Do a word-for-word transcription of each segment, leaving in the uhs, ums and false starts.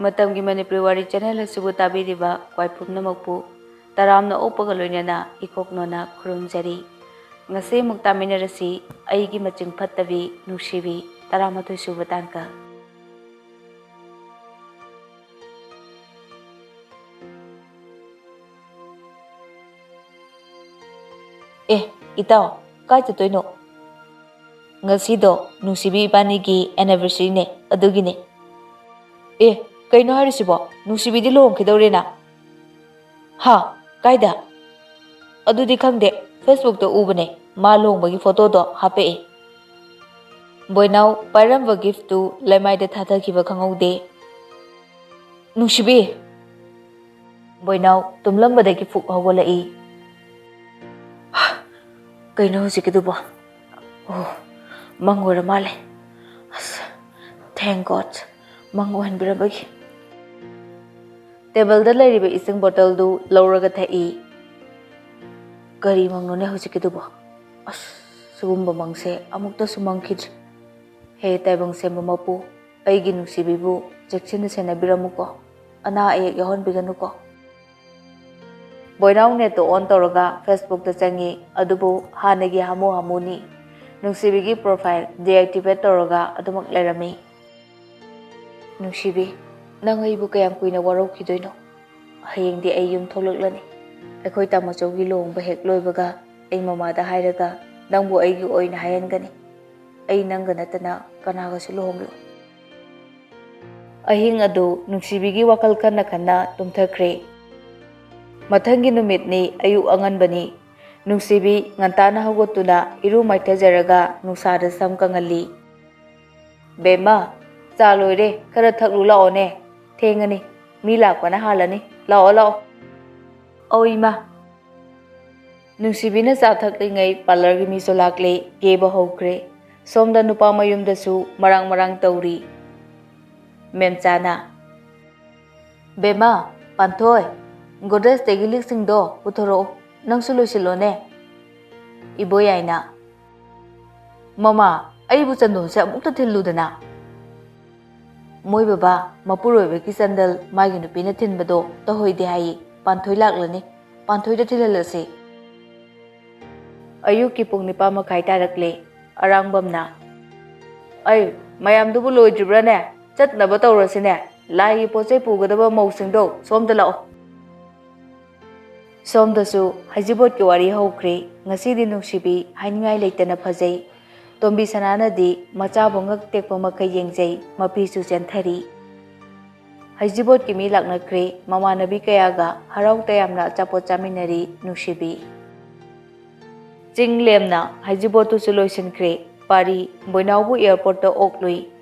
ꯃꯇꯝꯒꯤ ꯃꯅꯤꯄꯨꯔꯤ ꯋꯥꯔꯤ ꯆꯦꯅꯦꯜ ꯑꯁꯤꯕꯨ ꯇꯥꯕꯤꯔꯤꯕ ꯀ꯭ꯋꯥꯏ ꯄꯨꯝꯅꯃꯛꯄꯨ ꯇꯔꯥꯝꯅ ꯑꯣꯛꯄꯒ ꯂꯣꯏꯅꯅ ꯏꯀꯣꯛꯅꯣꯅ ꯈꯨꯔꯨꯝꯖꯔꯤ꯫ ꯉꯁꯤ ꯑꯃꯨꯛ ꯇꯥꯃꯤꯟꯅꯔꯁꯤ ꯑꯩꯒꯤ ꯃꯆꯤꯡ ꯐꯠꯇꯕꯤ ꯅꯨꯡꯁꯤꯕꯤ, ꯇꯔꯥꯃꯥꯊꯣꯏ ꯁꯨꯕ ꯇꯥꯡꯀꯛ꯫ ꯑꯦ, ꯏꯇꯥꯎ, ꯀꯥꯏ ꯆꯠꯇꯣꯏꯅꯣ? ꯉꯁꯤꯗꯣ ꯅꯨꯡꯁꯤꯕꯤ ꯏꯕꯥꯅꯤꯒꯤ anniversary ꯅꯦ, ꯑꯗꯨꯒꯤꯅꯦ꯫ ꯑꯦ, ꯀꯩꯅꯣ ꯍꯥꯏꯔꯤꯁꯤꯕꯣ? ꯅꯨꯡꯁꯤꯕꯤꯗꯤ ꯂꯨꯍꯣꯡꯈꯤꯗꯧꯔꯦꯅ? ꯍꯥ? ꯀꯥꯏꯗ? ꯑꯗꯨꯗꯤ ꯈꯪꯗꯦ, Facebook ꯇ ꯎꯕꯅꯦ, ꯃꯥ ꯂꯨꯍꯣꯡꯕꯒꯤ photo ꯗꯣ ꯍꯥꯞꯄꯛꯑꯦ꯫ ꯕꯣꯏꯅꯥꯎ ꯄꯥꯏꯔꯝꯕ gift ꯇꯨ ꯂꯩꯃꯥꯏꯗ ꯊꯥꯗꯈꯤꯕ ꯈꯪꯍꯧꯗꯦ꯫ ꯅꯨꯡꯁꯤꯕꯤ! ꯕꯣꯏꯅꯥꯎ ꯇꯨꯝꯂꯝꯕꯗꯒꯤ ꯐꯨꯛ ꯍꯧꯒꯠꯂꯛꯏ꯫ ꯀꯩꯅꯣ ꯍꯧꯖꯤꯛꯀꯤꯗꯨꯕꯣ? ꯑꯣ, ꯃꯪ ꯑꯣꯏꯔ ꯃꯥꯜꯂꯦ꯫ ꯑꯁ, thank God, ꯃꯪ ꯑꯣꯏꯍꯟꯕꯤꯔꯕꯒꯤ꯫ Table ꯗ ꯂꯩꯔꯤꯕ ꯏꯁꯤꯡ bottle ꯗꯨ ꯂꯧꯔꯒ ꯊꯛꯏ꯫ ꯀꯔꯤ ꯃꯪꯅꯣꯅꯦ ꯍꯧꯖꯤꯛꯀꯤꯗꯨꯕꯣ? ꯑꯁ, ꯁꯤꯒꯨꯝꯕ ꯃꯪꯁꯦ ꯑꯃꯨꯛꯇꯁꯨ ꯃꯪꯈꯤꯗ꯭ꯔꯤ꯫ ꯍꯦ ꯇꯥꯏꯕꯪ ꯁꯦꯝꯕ ꯃꯄꯨ, ꯑꯩꯒꯤ ꯅꯨꯡꯁꯤꯕꯤꯕꯨ ꯆꯦꯛꯁꯤꯟꯅ ꯁꯦꯟꯅꯕꯤꯔꯝꯃꯨꯀꯣ, ꯑꯅꯥ ꯑꯌꯦꯛ ꯌꯥꯎꯍꯟꯕꯤꯒꯅꯨꯀꯣ꯫ ꯕꯣꯏꯅꯥꯎ net ꯇꯣ on ꯇꯧꯔꯒ Facebook ꯇ ꯆꯪꯉꯤ, ꯑꯗꯨꯕꯨ ꯍꯥꯟꯅꯒꯤ ꯍꯥꯃꯨ ꯍꯥꯃꯨꯅꯤ꯫ ꯅꯨꯡꯁꯤꯕꯤꯒꯤ profile deactivate ꯇꯧꯔꯒ ꯑꯗꯨꯃꯛ ꯂꯩꯔꯝꯃꯤ꯫ ꯅꯨꯡꯁꯤꯕꯤ, ꯅꯪ ꯑꯩꯕꯨ ꯀꯌꯥꯝ ꯀꯨꯏꯅ ꯋꯥꯔꯧꯈꯤꯗꯣꯏꯅꯣ? ꯍꯌꯦꯡꯗꯤ ꯑꯩ ꯌꯨꯝ ꯊꯣꯛꯂꯛꯂꯅꯤ꯫ ꯑꯩꯈꯣꯏ ꯇꯥꯃꯣꯆꯧꯒꯤ ꯂꯨꯍꯣꯡꯕ ꯍꯦꯛ ꯂꯣꯏꯕꯒ ꯑꯩ ꯃꯃꯥꯗ ꯍꯥꯏꯔꯒ ꯅꯪꯕꯨ ꯑꯩꯒꯤ ꯑꯣꯏꯅ ꯍꯥꯏꯍꯟꯒꯅꯤ꯫ ꯑꯩ ꯅꯪꯒ ꯅꯠꯇꯅ ꯀꯅꯥꯒꯁꯨ ꯂꯨꯍꯣꯡꯂꯣꯏ꯫ ꯑꯍꯤꯡ ꯑꯗꯨ ꯅꯨꯡꯁꯤꯕꯤꯒꯤ ꯋꯥꯈꯜ ꯈꯟꯅ ꯈꯟꯅ ꯇꯨꯝꯊꯈ꯭ꯔꯦ꯫ ꯃꯊꯪꯒꯤ ꯅꯨꯃꯤꯠꯅꯤ, ꯑꯌꯨꯛ ꯑꯉꯟꯕꯅꯤ꯫ ꯅꯨꯡꯁꯤꯕꯤ ꯉꯟꯇꯥꯅ ꯍꯧꯒꯠꯇꯨꯅ ꯏꯔꯨ ꯃꯥꯏꯊꯖꯔꯒ ꯅꯨꯡꯁꯥꯗ ꯁꯝ ꯀꯪꯍꯜꯂꯤ꯫ "ꯕꯦꯝꯃ, ꯆꯥ ꯂꯣꯏꯔꯦ, ꯈꯔ ꯊꯛꯂꯨ ꯂꯥꯛꯑꯣꯅꯦ, ꯊꯦꯡꯉꯅꯤ, ꯃꯤ ꯂꯥꯛꯄꯅ ꯍꯥꯜꯂꯅꯤ, ꯂꯥꯛꯑꯣ, ꯂꯥꯛꯑꯣ꯫" "ꯑꯧ ꯏꯃꯥ꯫" ꯅꯨꯡꯁꯤꯕꯤꯅ ꯆꯥ ꯊꯛꯂꯤꯉꯩ parlour ꯒꯤ ꯃꯤꯁꯨ ꯂꯥꯛꯂꯦ, ꯀꯦꯕ ꯍꯧꯈ꯭ꯔꯦ꯫ ꯁꯣꯝꯗ ꯅꯨꯄꯥ ꯃꯌꯨꯝꯗꯁꯨ ꯃꯔꯥꯡ ꯃꯔꯥꯡ ꯇꯧꯔꯤ꯫ ꯃꯦꯝꯆꯥꯅ, "ꯕꯦꯝꯃ, ꯄꯥꯟꯊꯣꯏ, Godrej ꯇꯒꯤ ꯂꯤꯛꯁꯤꯡꯗꯣ ꯄꯨꯊꯣꯔꯛꯑꯣ, ꯅꯪꯁꯨ ꯂꯣꯏꯁꯤꯜꯂꯣꯅꯦ꯫" ꯏꯕꯣꯌꯥꯏꯅ, "ꯃꯃꯥ, ꯑꯩꯕꯨ ꯆꯟꯗꯣꯟꯁꯦ ꯑꯃꯨꯛꯇ ꯊꯤꯜꯂꯨꯗꯅ꯫" "ꯃꯣꯏ ꯕꯕꯥ, ꯃꯄꯨꯔꯣꯏꯕꯒꯤ ꯆꯟꯗꯜ ꯃꯥꯒꯤ ꯅꯨꯄꯤꯅ ꯊꯤꯟꯕꯗꯣ ꯇꯧꯍꯩꯗꯦ ꯍꯥꯏꯌꯦ꯫ ꯄꯥꯟꯊꯣꯏ ꯂꯥꯛꯂꯅꯤ꯫ ꯄꯥꯟꯊꯣꯏꯗ ꯊꯤꯜꯍꯜꯂꯁꯤ꯫" ꯑꯌꯨꯛꯀꯤ ꯄꯨꯡ ꯅꯤꯄꯥꯟ ꯃꯈꯥꯏ ꯇꯥꯔꯛꯂꯦ꯫ ꯑꯔꯥꯡꯕꯝꯅ, "ꯑꯩ, ꯃꯌꯥꯝꯗꯨꯕꯨ ꯂꯣꯏꯗ꯭ꯔꯤꯕ꯭ꯔꯥꯅꯦ? ꯆꯠꯅꯕ ꯇꯧꯔꯁꯤꯅꯦ꯫ ꯂꯥꯏꯒꯤ ꯄꯣꯠ ꯆꯩ ꯄꯨꯒꯗꯕ ꯃꯧꯁꯤꯡꯗꯣ ꯁꯣꯝꯗ ꯂꯥꯛꯑꯣ꯫" ꯁꯣꯝꯗꯁꯨ ꯍꯩꯖꯤꯡꯄꯣꯠꯀꯤ ꯋꯥꯔꯤ ꯍꯧꯈ꯭ꯔꯦ꯫ ꯉꯁꯤꯗꯤ ꯅꯨꯡꯁꯤꯕꯤ ꯍꯥꯏꯅꯤꯡꯉꯥꯏ ꯂꯩꯇꯅ ꯐꯖꯩ꯫ ꯇꯣꯝꯕꯤ ꯁꯅꯥꯅꯗꯤ ꯃꯆꯥꯕꯨ ꯉꯛ ꯇꯦꯛꯄ ꯃꯈꯩ ꯌꯦꯡꯖꯩ, ꯃꯄꯤꯁꯨ ꯆꯦꯟꯊꯔꯤ꯫ ꯍꯩꯖꯤꯡꯄꯣꯠꯀꯤ ꯃꯤ ꯂꯥꯛꯅꯈ꯭ꯔꯦ꯫ ꯃꯃꯥꯟꯅꯕꯤ ꯀꯌꯥꯒ ꯍꯔꯥꯎ ꯇꯌꯥꯝꯅ ꯑꯆꯥꯄꯣꯠ ꯆꯥꯃꯤꯟꯅꯔꯤ ꯅꯨꯡꯁꯤꯕꯤ꯫ ꯆꯤꯡ ꯂꯦꯝꯅ ꯍꯩꯖꯤꯡꯄꯣꯠꯇꯨꯁꯨ ꯂꯣꯏꯁꯤꯟꯈ꯭ꯔꯦ꯫ ꯄꯥꯔꯤ ꯕꯣꯏꯅꯥꯎꯕꯨ ꯑꯦꯌꯥꯔꯄꯣꯔꯠꯇ ꯑꯣꯛꯂꯨꯏ꯫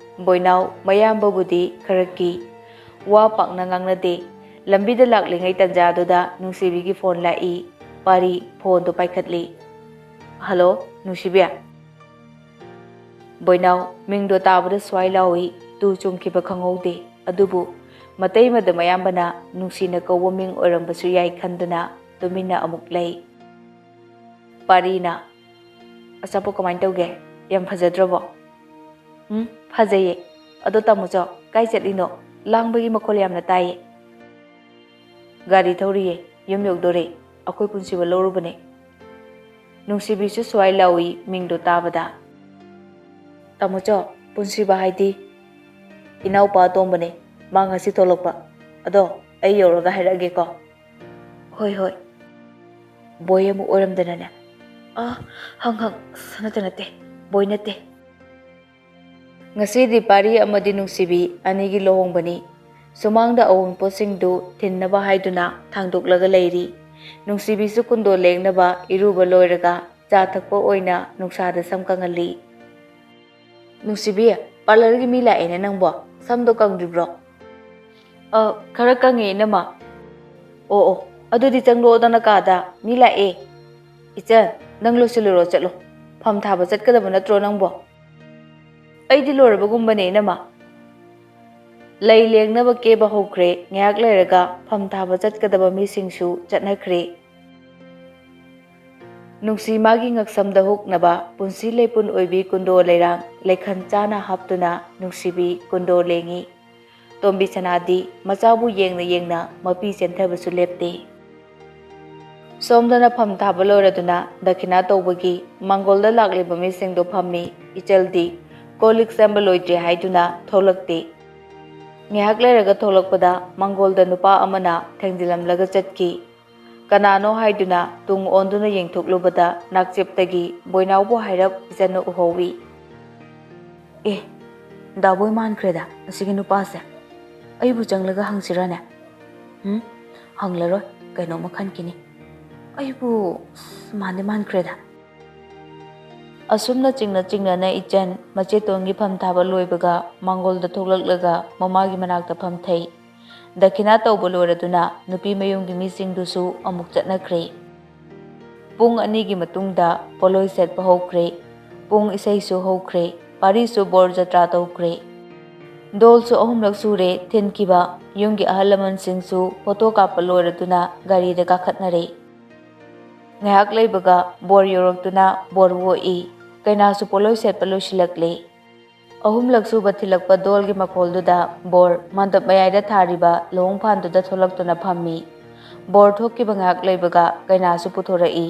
ꯕꯣꯏꯅꯥꯎ ꯃꯌꯥꯝꯕꯕꯨꯗꯤ ꯈꯔ ꯀꯤ꯫ ꯋꯥ ꯄꯥꯛꯅ ꯉꯥꯡꯅꯗꯦ꯫ ꯂꯝꯕꯤꯗ ꯂꯥꯛꯂꯤꯉꯩ ꯇꯟꯖꯥꯗꯨꯗ ꯅꯨꯡꯁꯤꯕꯤꯒꯤ ꯐꯣꯟ ꯂꯥꯛꯏ꯫ ꯄꯥꯔꯤ ꯐꯣꯟꯗꯨ ꯄꯥꯏꯈꯠꯂꯤ꯫ "ꯍꯜꯂꯣ, ꯅꯨꯡꯁꯤꯕꯤ?" ꯕꯣꯏꯅꯥꯎ ꯃꯤꯡꯗꯣ ꯇꯥꯕꯗ ꯁ꯭ꯋꯥꯏ ꯂꯥꯎꯏ꯫ ꯇꯨ ꯆꯨꯡꯈꯤꯕ ꯈꯪꯍꯧꯗꯦ꯫ ꯑꯗꯨꯕꯨ ꯃꯇꯩꯃꯗ ꯃꯌꯥꯝꯕꯅ ꯅꯨꯡꯁꯤꯅ ꯀꯧꯕ ꯃꯤꯡ ꯑꯣꯏꯔꯝꯕꯁꯨ ꯌꯥꯏ ꯈꯟꯗꯨꯅ ꯇꯨꯃꯤꯟꯅ ꯑꯃꯨꯛ ꯂꯩ꯫ ꯄꯥꯔꯤꯅ, "ꯑꯆꯥꯄꯣꯠ ꯀꯃꯥꯏꯅ ꯇꯧꯒꯦ? ꯌꯥꯝ ꯐꯖꯗ꯭ꯔꯕꯣ?" "ꯎꯝ, ꯐꯖꯩꯌꯦ꯫ ꯑꯗꯣ ꯇꯥꯃꯣꯆꯧ, ꯀꯥꯏ ꯆꯠꯂꯤꯅꯣ? ꯂꯥꯡꯕꯒꯤ ꯃꯈꯣꯜ ꯌꯥꯝꯅ ꯇꯥꯏꯌꯦ꯫" "ꯒꯥꯔꯤ ꯊꯧꯔꯤꯌꯦ, ꯌꯨꯝ ꯌꯧꯗꯣꯔꯦ꯫ ꯑꯩꯈꯣꯏ ꯄꯨꯟꯁꯤꯕ ꯂꯧꯔꯨꯕꯅꯦ꯫" ꯅꯨꯡꯁꯤꯕꯤꯁꯨ ꯁ꯭ꯋꯥꯏ ꯂꯥꯎꯏ ꯃꯤꯡꯗꯣ ꯇꯥꯕꯗ꯫ "ꯇꯥꯃꯣꯆꯧ, ꯄꯨꯟꯁꯤꯕ ꯍꯥꯏꯗꯤ?" "ꯏꯅꯥꯎꯄꯥ ꯑꯇꯣꯝꯕꯅꯦ, ꯃꯥ ꯉꯁꯤ ꯊꯣꯛꯂꯛꯄ꯫ ꯑꯗꯣ ꯑꯩ ꯌꯧꯔꯒ ꯍꯥꯏꯔꯛꯑꯒꯦꯀꯣ꯫" "ꯍꯣꯏ, ꯍꯣꯏ꯫" "ꯕꯣꯏ ꯑꯃ ꯑꯣꯏꯔꯝꯗꯅꯅꯦ꯫" "ꯑ, ꯍꯪ, ꯍꯪ, ꯑꯁ, ꯅꯠꯇꯦ, ꯅꯠꯇꯦ, ꯕꯣꯏ ꯅꯠꯇꯦ꯫" ꯉꯁꯤꯗꯤ ꯄꯥꯔꯤ ꯑꯃꯗꯤ ꯅꯨꯡꯁꯤꯕꯤ ꯑꯅꯤꯒꯤ ꯂꯨꯍꯣꯡꯕꯅꯤ꯫ ꯁꯨꯃꯥꯡꯗ ꯑꯋꯨꯟꯄꯣꯠꯁꯤꯡꯗꯨ ꯊꯤꯟꯅꯕ ꯍꯥꯏꯗꯨꯅ ꯊꯥꯡꯗꯣꯛꯂꯒ ꯂꯩꯔꯤ꯫ ꯅꯨꯡꯁꯤꯕꯤꯁꯨ ꯀꯨꯟꯗꯣ ꯂꯦꯡꯅꯕ ꯏꯔꯨꯕ ꯂꯣꯏꯔꯒ ꯆꯥ ꯊꯛꯄ ꯑꯣꯏꯅ ꯅꯨꯡꯁꯥꯗ ꯁꯝ ꯀꯪꯍꯜꯂꯤ꯫ "ꯅꯨꯡꯁꯤꯕꯤ, ꯄꯥꯔꯂꯔꯒꯤ ꯃꯤ ꯂꯥꯛꯑꯦꯅꯦ ꯅꯪꯕꯣ꯫ ꯁꯝꯗꯣ ꯀꯪꯗ꯭ꯔꯤꯕ꯭ꯔꯣ?" "ꯑ, ꯈꯔ ꯀꯪꯉꯦ, ꯏꯅꯝꯃ꯫" "ꯑꯣ, ꯑꯣ, ꯑꯗꯨꯗꯤ ꯆꯪꯂꯛꯑꯣꯗꯅ ꯀꯥꯗ, ꯃꯤ ꯂꯥꯛꯑꯦ꯫ ꯏꯆꯟ, ꯅꯪ ꯂꯣꯏꯁꯤꯜꯂꯨꯔꯣ, ꯆꯠꯂꯣ꯫ ꯐꯝ ꯊꯥꯕ ꯆꯠꯀꯗꯕ ꯅꯠꯇ꯭ꯔꯣ ꯅꯪꯕꯣ?" "ꯑꯩꯗꯤ ꯂꯣꯏꯔꯕꯒꯨꯝꯕꯅꯦ, ꯏꯅꯝꯃ꯫" ꯂꯩ ꯂꯦꯡꯅꯕ ꯀꯦꯕ ꯍꯧꯈ꯭ꯔꯦ꯫ ꯉꯥꯏꯍꯥꯛ ꯂꯩꯔꯒ ꯐꯝ ꯊꯥꯕ ꯆꯠꯀꯗꯕ ꯃꯤꯁꯤꯡꯁꯨ ꯆꯠꯅꯈ꯭ꯔꯦ꯫ ꯅꯨꯡꯁꯤ ꯃꯥꯒꯤ ꯉꯛꯁꯝꯗ ꯍꯨꯛꯅꯕ ꯄꯨꯟꯁꯤ ꯂꯩꯄꯨꯟ ꯑꯣꯏꯕꯤ ꯀꯨꯟꯗꯣ ꯂꯩꯔꯥꯡ ꯂꯩꯈꯟ ꯆꯥꯅ ꯍꯥꯞꯇꯨꯅ ꯅꯨꯡꯁꯤꯕꯤ ꯀꯨꯟꯗꯣ ꯂꯦꯡꯉꯤ꯫ ꯇꯣꯝꯕꯤ ꯁꯅꯥꯗꯤ ꯃꯆꯥꯕꯨ ꯌꯦꯡꯅ ꯌꯦꯡꯅ ꯃꯄꯤ ꯆꯦꯟꯊꯕꯁꯨ ꯂꯦꯞꯇꯦ꯫ ꯁꯣꯝꯗꯅ ꯐꯝ ꯊꯥꯕ ꯂꯣꯏꯔꯗꯨꯅ ꯗꯈꯤꯅꯥ ꯇꯧꯕꯒꯤ ꯃꯥꯡꯒꯣꯜꯗ ꯂꯥꯛꯂꯤꯕ ꯃꯤꯁꯤꯡꯗꯣ ꯐꯝꯃꯤ꯫ ꯏꯆꯜꯗꯤ ꯀꯣꯜ ꯂꯤꯛ ꯆꯥꯝꯕ ꯂꯣꯏꯗ꯭ꯔꯤ ꯍꯥꯏꯗꯨꯅ ꯊꯣꯛꯂꯛꯇꯦ꯫ ꯉꯥꯏꯍꯥꯛ ꯂꯩꯔꯒ ꯊꯣꯛꯂꯛꯄꯗ ꯃꯥꯡꯒꯣꯜꯗ ꯅꯨꯄꯥ ꯑꯃꯅ ꯊꯦꯡꯖꯤꯜꯂꯝꯂꯒ ꯆꯠꯈꯤ꯫ ꯀꯅꯥꯅꯣ ꯍꯥꯏꯗꯨꯅ ꯇꯨꯡ ꯑꯣꯟꯗꯨꯅ ꯌꯦꯡꯊꯣꯛꯂꯨꯕꯗ ꯅꯥꯛꯆꯦꯞꯇꯒꯤ ꯕꯣꯏꯅꯥꯎꯕꯨ ꯍꯥꯏꯔꯞ ꯏꯆꯟꯅ ꯎꯍꯧꯏ꯫ "ꯑꯦ, ꯗꯥꯕꯣꯏ ꯃꯥꯟꯈ꯭ꯔꯦꯗ ꯑꯁꯤꯒꯤ ꯅꯨꯄꯥꯁꯦ꯫ ꯑꯩꯕꯨ ꯆꯪꯂꯒ ꯍꯪꯁꯤꯔꯅꯦ? ꯎꯝ, ꯍꯪꯂꯔꯣꯏ, ꯀꯩꯅꯣꯝꯃ ꯈꯟꯈꯤꯅꯤ꯫ ꯑꯩꯕꯨ, ꯑꯁ, ꯃꯥꯟꯗꯤ ꯃꯥꯟꯈ꯭ꯔꯦꯗ꯫" ꯑꯁꯨꯝꯅ ꯆꯤꯡꯅ ꯆꯤꯡꯅꯅ ꯏꯆꯟ ꯃꯆꯦꯇꯣꯟꯒꯤ ꯐꯝ ꯊꯥꯕ ꯂꯣꯏꯕꯒ ꯃꯥꯡꯒꯣꯜꯗ ꯊꯣꯛꯂꯛꯂꯒ ꯃꯃꯥꯒꯤ ꯃꯅꯥꯛꯇ ꯐꯝꯊꯩ꯫ ꯗꯈꯤꯅꯥ ꯇꯧꯕ ꯂꯣꯏꯔꯗꯨꯅ ꯅꯨꯄꯤ ꯃꯌꯨꯝꯒꯤ ꯃꯤꯁꯤꯡꯗꯨꯁꯨ ꯑꯃꯨꯛ ꯆꯠꯅꯈ꯭ꯔꯦ꯫ ꯄꯨꯡ ꯑꯅꯤꯒꯤ ꯃꯇꯨꯡꯗ ꯄꯣꯠꯂꯣꯏ ꯁꯦꯠꯄ ꯍꯧꯈ꯭ꯔꯦ꯫ ꯄꯨꯡ ꯏꯁꯩꯁꯨ ꯍꯧꯈ꯭ꯔꯦ꯫ ꯄꯥꯔꯤꯁꯨ ꯕꯣꯔ ꯖꯇ꯭ꯔꯥ ꯇꯧꯈ꯭ꯔꯦ꯫ ꯗꯣꯜꯁꯨ ꯑꯍꯨꯝꯂꯛ ꯁꯨꯔꯦ ꯊꯤꯟꯈꯤꯕ꯫ ꯌꯨꯝꯒꯤ ꯑꯍꯜ ꯂꯃꯟꯁꯤꯡꯁꯨ ꯐꯣꯇꯣ ꯀꯥꯞꯄ ꯂꯣꯏꯔꯗꯨꯅ ꯒꯥꯔꯤꯗ ꯀꯥꯈꯠꯅꯔꯦ꯫ ꯉꯥꯏꯍꯥꯛ ꯂꯩꯕꯒ ꯕꯣꯔ ꯌꯧꯔꯛꯇꯨꯅ ꯕꯣꯔ ꯑꯣꯛꯏ꯫ ꯀꯩꯅꯥꯁꯨ ꯄꯣꯠꯂꯣꯏ ꯁꯦꯠꯄ ꯂꯣꯏꯁꯤꯜꯂꯛꯂꯦ꯫ ꯑꯍꯨꯝꯂꯛ ꯁꯨꯕ ꯊꯤꯜꯂꯛꯄ ꯗꯣꯜꯒꯤ ꯃꯈꯣꯜꯗꯨꯗ ꯕꯣꯔ ꯃꯟꯗꯞ ꯃꯌꯥꯏꯗ ꯊꯥꯔꯤꯕ ꯂꯨꯍꯣꯡꯐꯥꯟꯗꯨꯗ ꯊꯣꯛꯂꯛꯇꯨꯅ ꯐꯝꯃꯤ꯫ ꯕꯣꯔ ꯊꯣꯛꯈꯤꯕ ꯉꯥꯏꯍꯥꯛ ꯂꯩꯕꯒ ꯀꯩꯅꯥꯁꯨ ꯄꯨꯊꯣꯔꯛꯏ꯫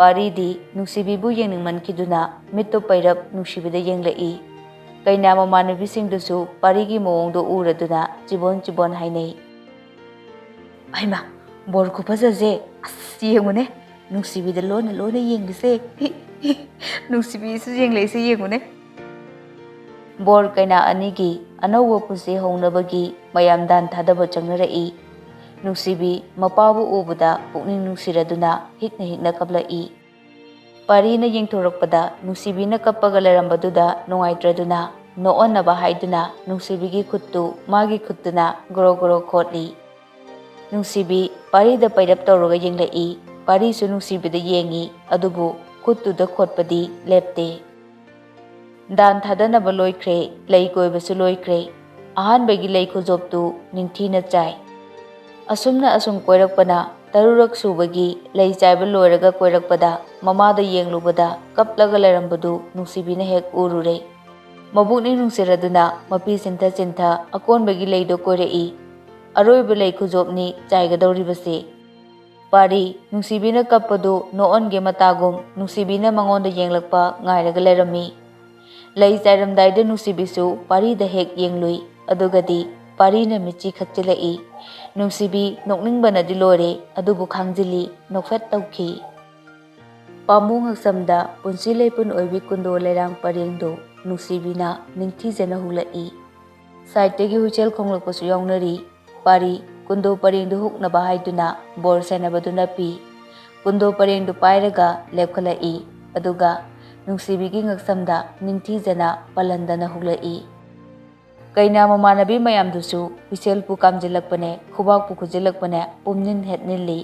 ꯄꯥꯔꯤꯗꯤ ꯅꯨꯡꯁꯤꯕꯤꯕꯨ ꯌꯦꯡꯅꯤꯡꯃꯟꯈꯤꯗꯨꯅ ꯃꯤꯠꯇꯨ ꯄꯩꯔꯞ ꯅꯨꯡꯁꯤꯕꯤꯗ ꯌꯦꯡꯂꯛꯏ꯫ ꯀꯩꯅꯥ ꯃꯃꯥꯟꯅꯕꯤꯁꯤꯡꯗꯨꯁꯨ ꯄꯥꯔꯤꯒꯤ ꯃꯑꯣꯡꯗꯣ ꯎꯔꯗꯨꯅ ꯆꯤꯕꯣꯟ ꯆꯤꯕꯣꯟ ꯍꯥꯏꯅꯩ꯫ "ꯍꯩꯃꯥ, ꯕꯣꯔ ꯈꯨꯐꯖꯁꯦ! ꯑꯁ, ꯌꯦꯡꯉꯨꯅꯦ, ꯅꯨꯡꯁꯤꯕꯤꯗ ꯂꯣꯟꯅ ꯂꯣꯟꯅ ꯌꯦꯡꯕꯁꯦ꯫ ꯅꯨꯡꯁꯤꯕꯤꯁꯨ ꯌꯦꯡꯂꯛꯏꯁꯦ ꯌꯦꯡꯉꯨꯅꯦ꯫" ꯕꯣꯔ ꯀꯩꯅꯥ ꯑꯅꯤꯒꯤ ꯑꯅꯧꯕ ꯄꯨꯟꯁꯤ ꯍꯧꯅꯕꯒꯤ ꯃꯌꯥꯝ ꯗꯥꯟ ꯊꯥꯗꯕ ꯆꯪꯅꯔꯛꯏ꯫ ꯅꯨꯡꯁꯤꯕꯤ ꯃꯄꯥꯕꯨ ꯎꯕꯗ ꯄꯨꯛꯅꯤꯡ ꯅꯨꯡꯁꯤꯔꯗꯨꯅ ꯍꯤꯛꯅ ꯍꯤꯛꯅ ꯀꯞꯂꯛꯏ꯫ ꯄꯥꯔꯤꯅ ꯌꯦꯡꯊꯣꯔꯛꯄꯗ ꯅꯨꯡꯁꯤꯕꯤꯅ ꯀꯞꯄꯒ ꯂꯩꯔꯝꯕꯗꯨꯗ ꯅꯨꯡꯉꯥꯏꯇ꯭ꯔꯗꯨꯅ ꯅꯣꯛꯑꯣꯟꯅꯕ ꯍꯥꯏꯗꯨꯅ ꯅꯨꯡꯁꯤꯕꯤꯒꯤ ꯈꯨꯠꯇꯨ ꯃꯥꯒꯤ ꯈꯨꯠꯇꯨꯅ ꯒ꯭ꯔꯣ ꯒ꯭ꯔꯣ ꯈꯣꯠꯂꯤ꯫ ꯅꯨꯡꯁꯤꯕꯤ ꯄꯥꯔꯤꯗ ꯄꯩꯔꯞ ꯇꯧꯔꯒ ꯌꯦꯡꯂꯛꯏ꯫ ꯄꯥꯔꯤꯁꯨ ꯅꯨꯡꯁꯤꯕꯤꯗ ꯌꯦꯡꯉꯤ, ꯑꯗꯨꯕꯨ ꯈꯨꯠꯇꯨꯗ ꯈꯣꯠꯄꯗꯤ ꯂꯦꯞꯇꯦ꯫ ꯗꯥꯟ ꯊꯥꯗꯅꯕ ꯂꯣꯏꯈ꯭ꯔꯦ, ꯂꯩ ꯀꯣꯏꯕꯁꯨ ꯂꯣꯏꯈ꯭ꯔꯦ꯫ ꯑꯍꯥꯟꯕꯒꯤ ꯂꯩ ꯈꯨꯖꯣꯞꯇꯨ ꯅꯤꯡꯊꯤꯅ ꯆꯥꯏ꯫ ꯑꯁꯨꯝꯅ ꯑꯁꯨꯝ ꯀꯣꯏꯔꯛꯄꯅ ꯇꯔꯨꯔꯛ ꯁꯨꯕꯒꯤ ꯂꯩ ꯆꯥꯏꯕ ꯂꯣꯏꯔꯒ ꯀꯣꯏꯔꯛꯄꯗ ꯃꯃꯥꯗ ꯌꯦꯡꯂꯨꯕꯗ ꯀꯞꯂꯒ ꯂꯩꯔꯝꯕꯗꯨ ꯅꯨꯡꯁꯤꯕꯤꯅ ꯍꯦꯛ ꯎꯔꯨꯔꯦ꯫ ꯃꯕꯨꯛꯅꯤꯡ ꯅꯨꯡꯁꯤꯔꯗꯨꯅ ꯃꯄꯤ ꯆꯤꯟꯊ ꯆꯤꯟꯊ ꯑꯀꯣꯟꯕꯒꯤ ꯂꯩꯗꯣ ꯀꯣꯏꯔꯛꯏ꯫ ꯑꯔꯣꯏꯕ ꯂꯩ ꯈꯨꯖꯣꯞꯅꯤ ꯆꯥꯏꯒꯗꯧꯔꯤꯕꯁꯦ꯫ ꯄꯥꯔꯤ, ꯅꯨꯡꯁꯤꯕꯤꯅ ꯀꯞꯄꯗꯨ ꯅꯣꯛꯑꯣꯟꯒꯦ ꯃꯇꯥꯒꯨꯝ ꯅꯨꯡꯁꯤꯕꯤꯅ ꯃꯉꯣꯟꯗ ꯌꯦꯡꯂꯛꯄ ꯉꯥꯏꯔꯒ ꯂꯩꯔꯝꯃꯤ꯫ ꯂꯩ ꯆꯥꯏꯔꯝꯗꯥꯏꯗ ꯅꯨꯡꯁꯤꯕꯤꯁꯨ ꯄꯥꯔꯤꯗ ꯍꯦꯛ ꯌꯦꯡꯂꯨꯏ꯫ ꯑꯗꯨꯒꯗꯤ ꯄꯥꯔꯤꯅ ꯃꯤꯠꯆꯤ ꯈꯛꯆꯤꯜꯂꯛꯏ꯫ ꯅꯨꯡꯁꯤꯕꯤ ꯅꯣꯛꯅꯤꯡꯕꯅꯗꯤ ꯂꯣꯏꯔꯦ, ꯑꯗꯨꯕꯨ ꯈꯥꯡꯖꯤꯜꯂꯤ, ꯅꯣꯛꯐꯦꯠ ꯇꯧꯈꯤ꯫ ꯄꯥꯝꯕꯨ ꯉꯛꯁꯝꯗ ꯄꯨꯟꯁꯤ ꯂꯩꯄꯨꯟ ꯑꯣꯏꯕꯤ ꯀꯨꯟꯗꯣ ꯂꯩꯔꯥꯡ ꯄꯔꯦꯡꯗꯨ ꯅꯨꯡꯁꯤꯕꯤꯅ ꯅꯤꯡꯊꯤꯖꯅ ꯍꯨꯛꯂꯛꯏ꯫ ꯁꯥꯏꯠꯇꯒꯤ ꯍꯨꯏꯁꯦꯜ ꯈꯣꯡꯂꯛꯄꯁꯨ ꯌꯥꯎꯅꯔꯤ꯫ ꯄꯥꯔꯤ, ꯀꯨꯟꯗꯣ ꯄꯔꯦꯡꯗꯨ ꯍꯨꯛꯅꯕ ꯍꯥꯏꯗꯨꯅ ꯕꯣꯔ ꯁꯦꯟꯅꯕꯗꯨꯅ ꯄꯤ꯫ ꯀꯨꯟꯗꯣ ꯄꯔꯦꯡꯗꯨ ꯄꯥꯏꯔꯒ ꯂꯦꯞꯈꯠꯂꯛꯏ꯫ ꯑꯗꯨꯒ ꯅꯨꯡꯁꯤꯕꯤꯒꯤ ꯉꯛꯁꯝꯗ ꯅꯤꯡꯊꯤꯖꯅ ꯄꯜꯍꯟꯗꯅ ꯍꯨꯛꯂꯛꯏ꯫ ꯀꯩꯅꯥ ꯃꯃꯥꯟꯅꯕꯤ ꯃꯌꯥꯝꯗꯨꯁꯨ ꯍꯨꯏꯁꯦꯜꯄꯨ ꯀꯥꯝꯖꯤꯜꯂꯛꯄꯅꯦ, ꯈꯨꯕꯥꯛꯄꯨ ꯈꯨꯖꯤꯜꯂꯛꯄꯅꯦ, ꯄꯨꯝꯅꯤꯟ ꯍꯦꯠꯅꯤꯜꯂꯤ꯫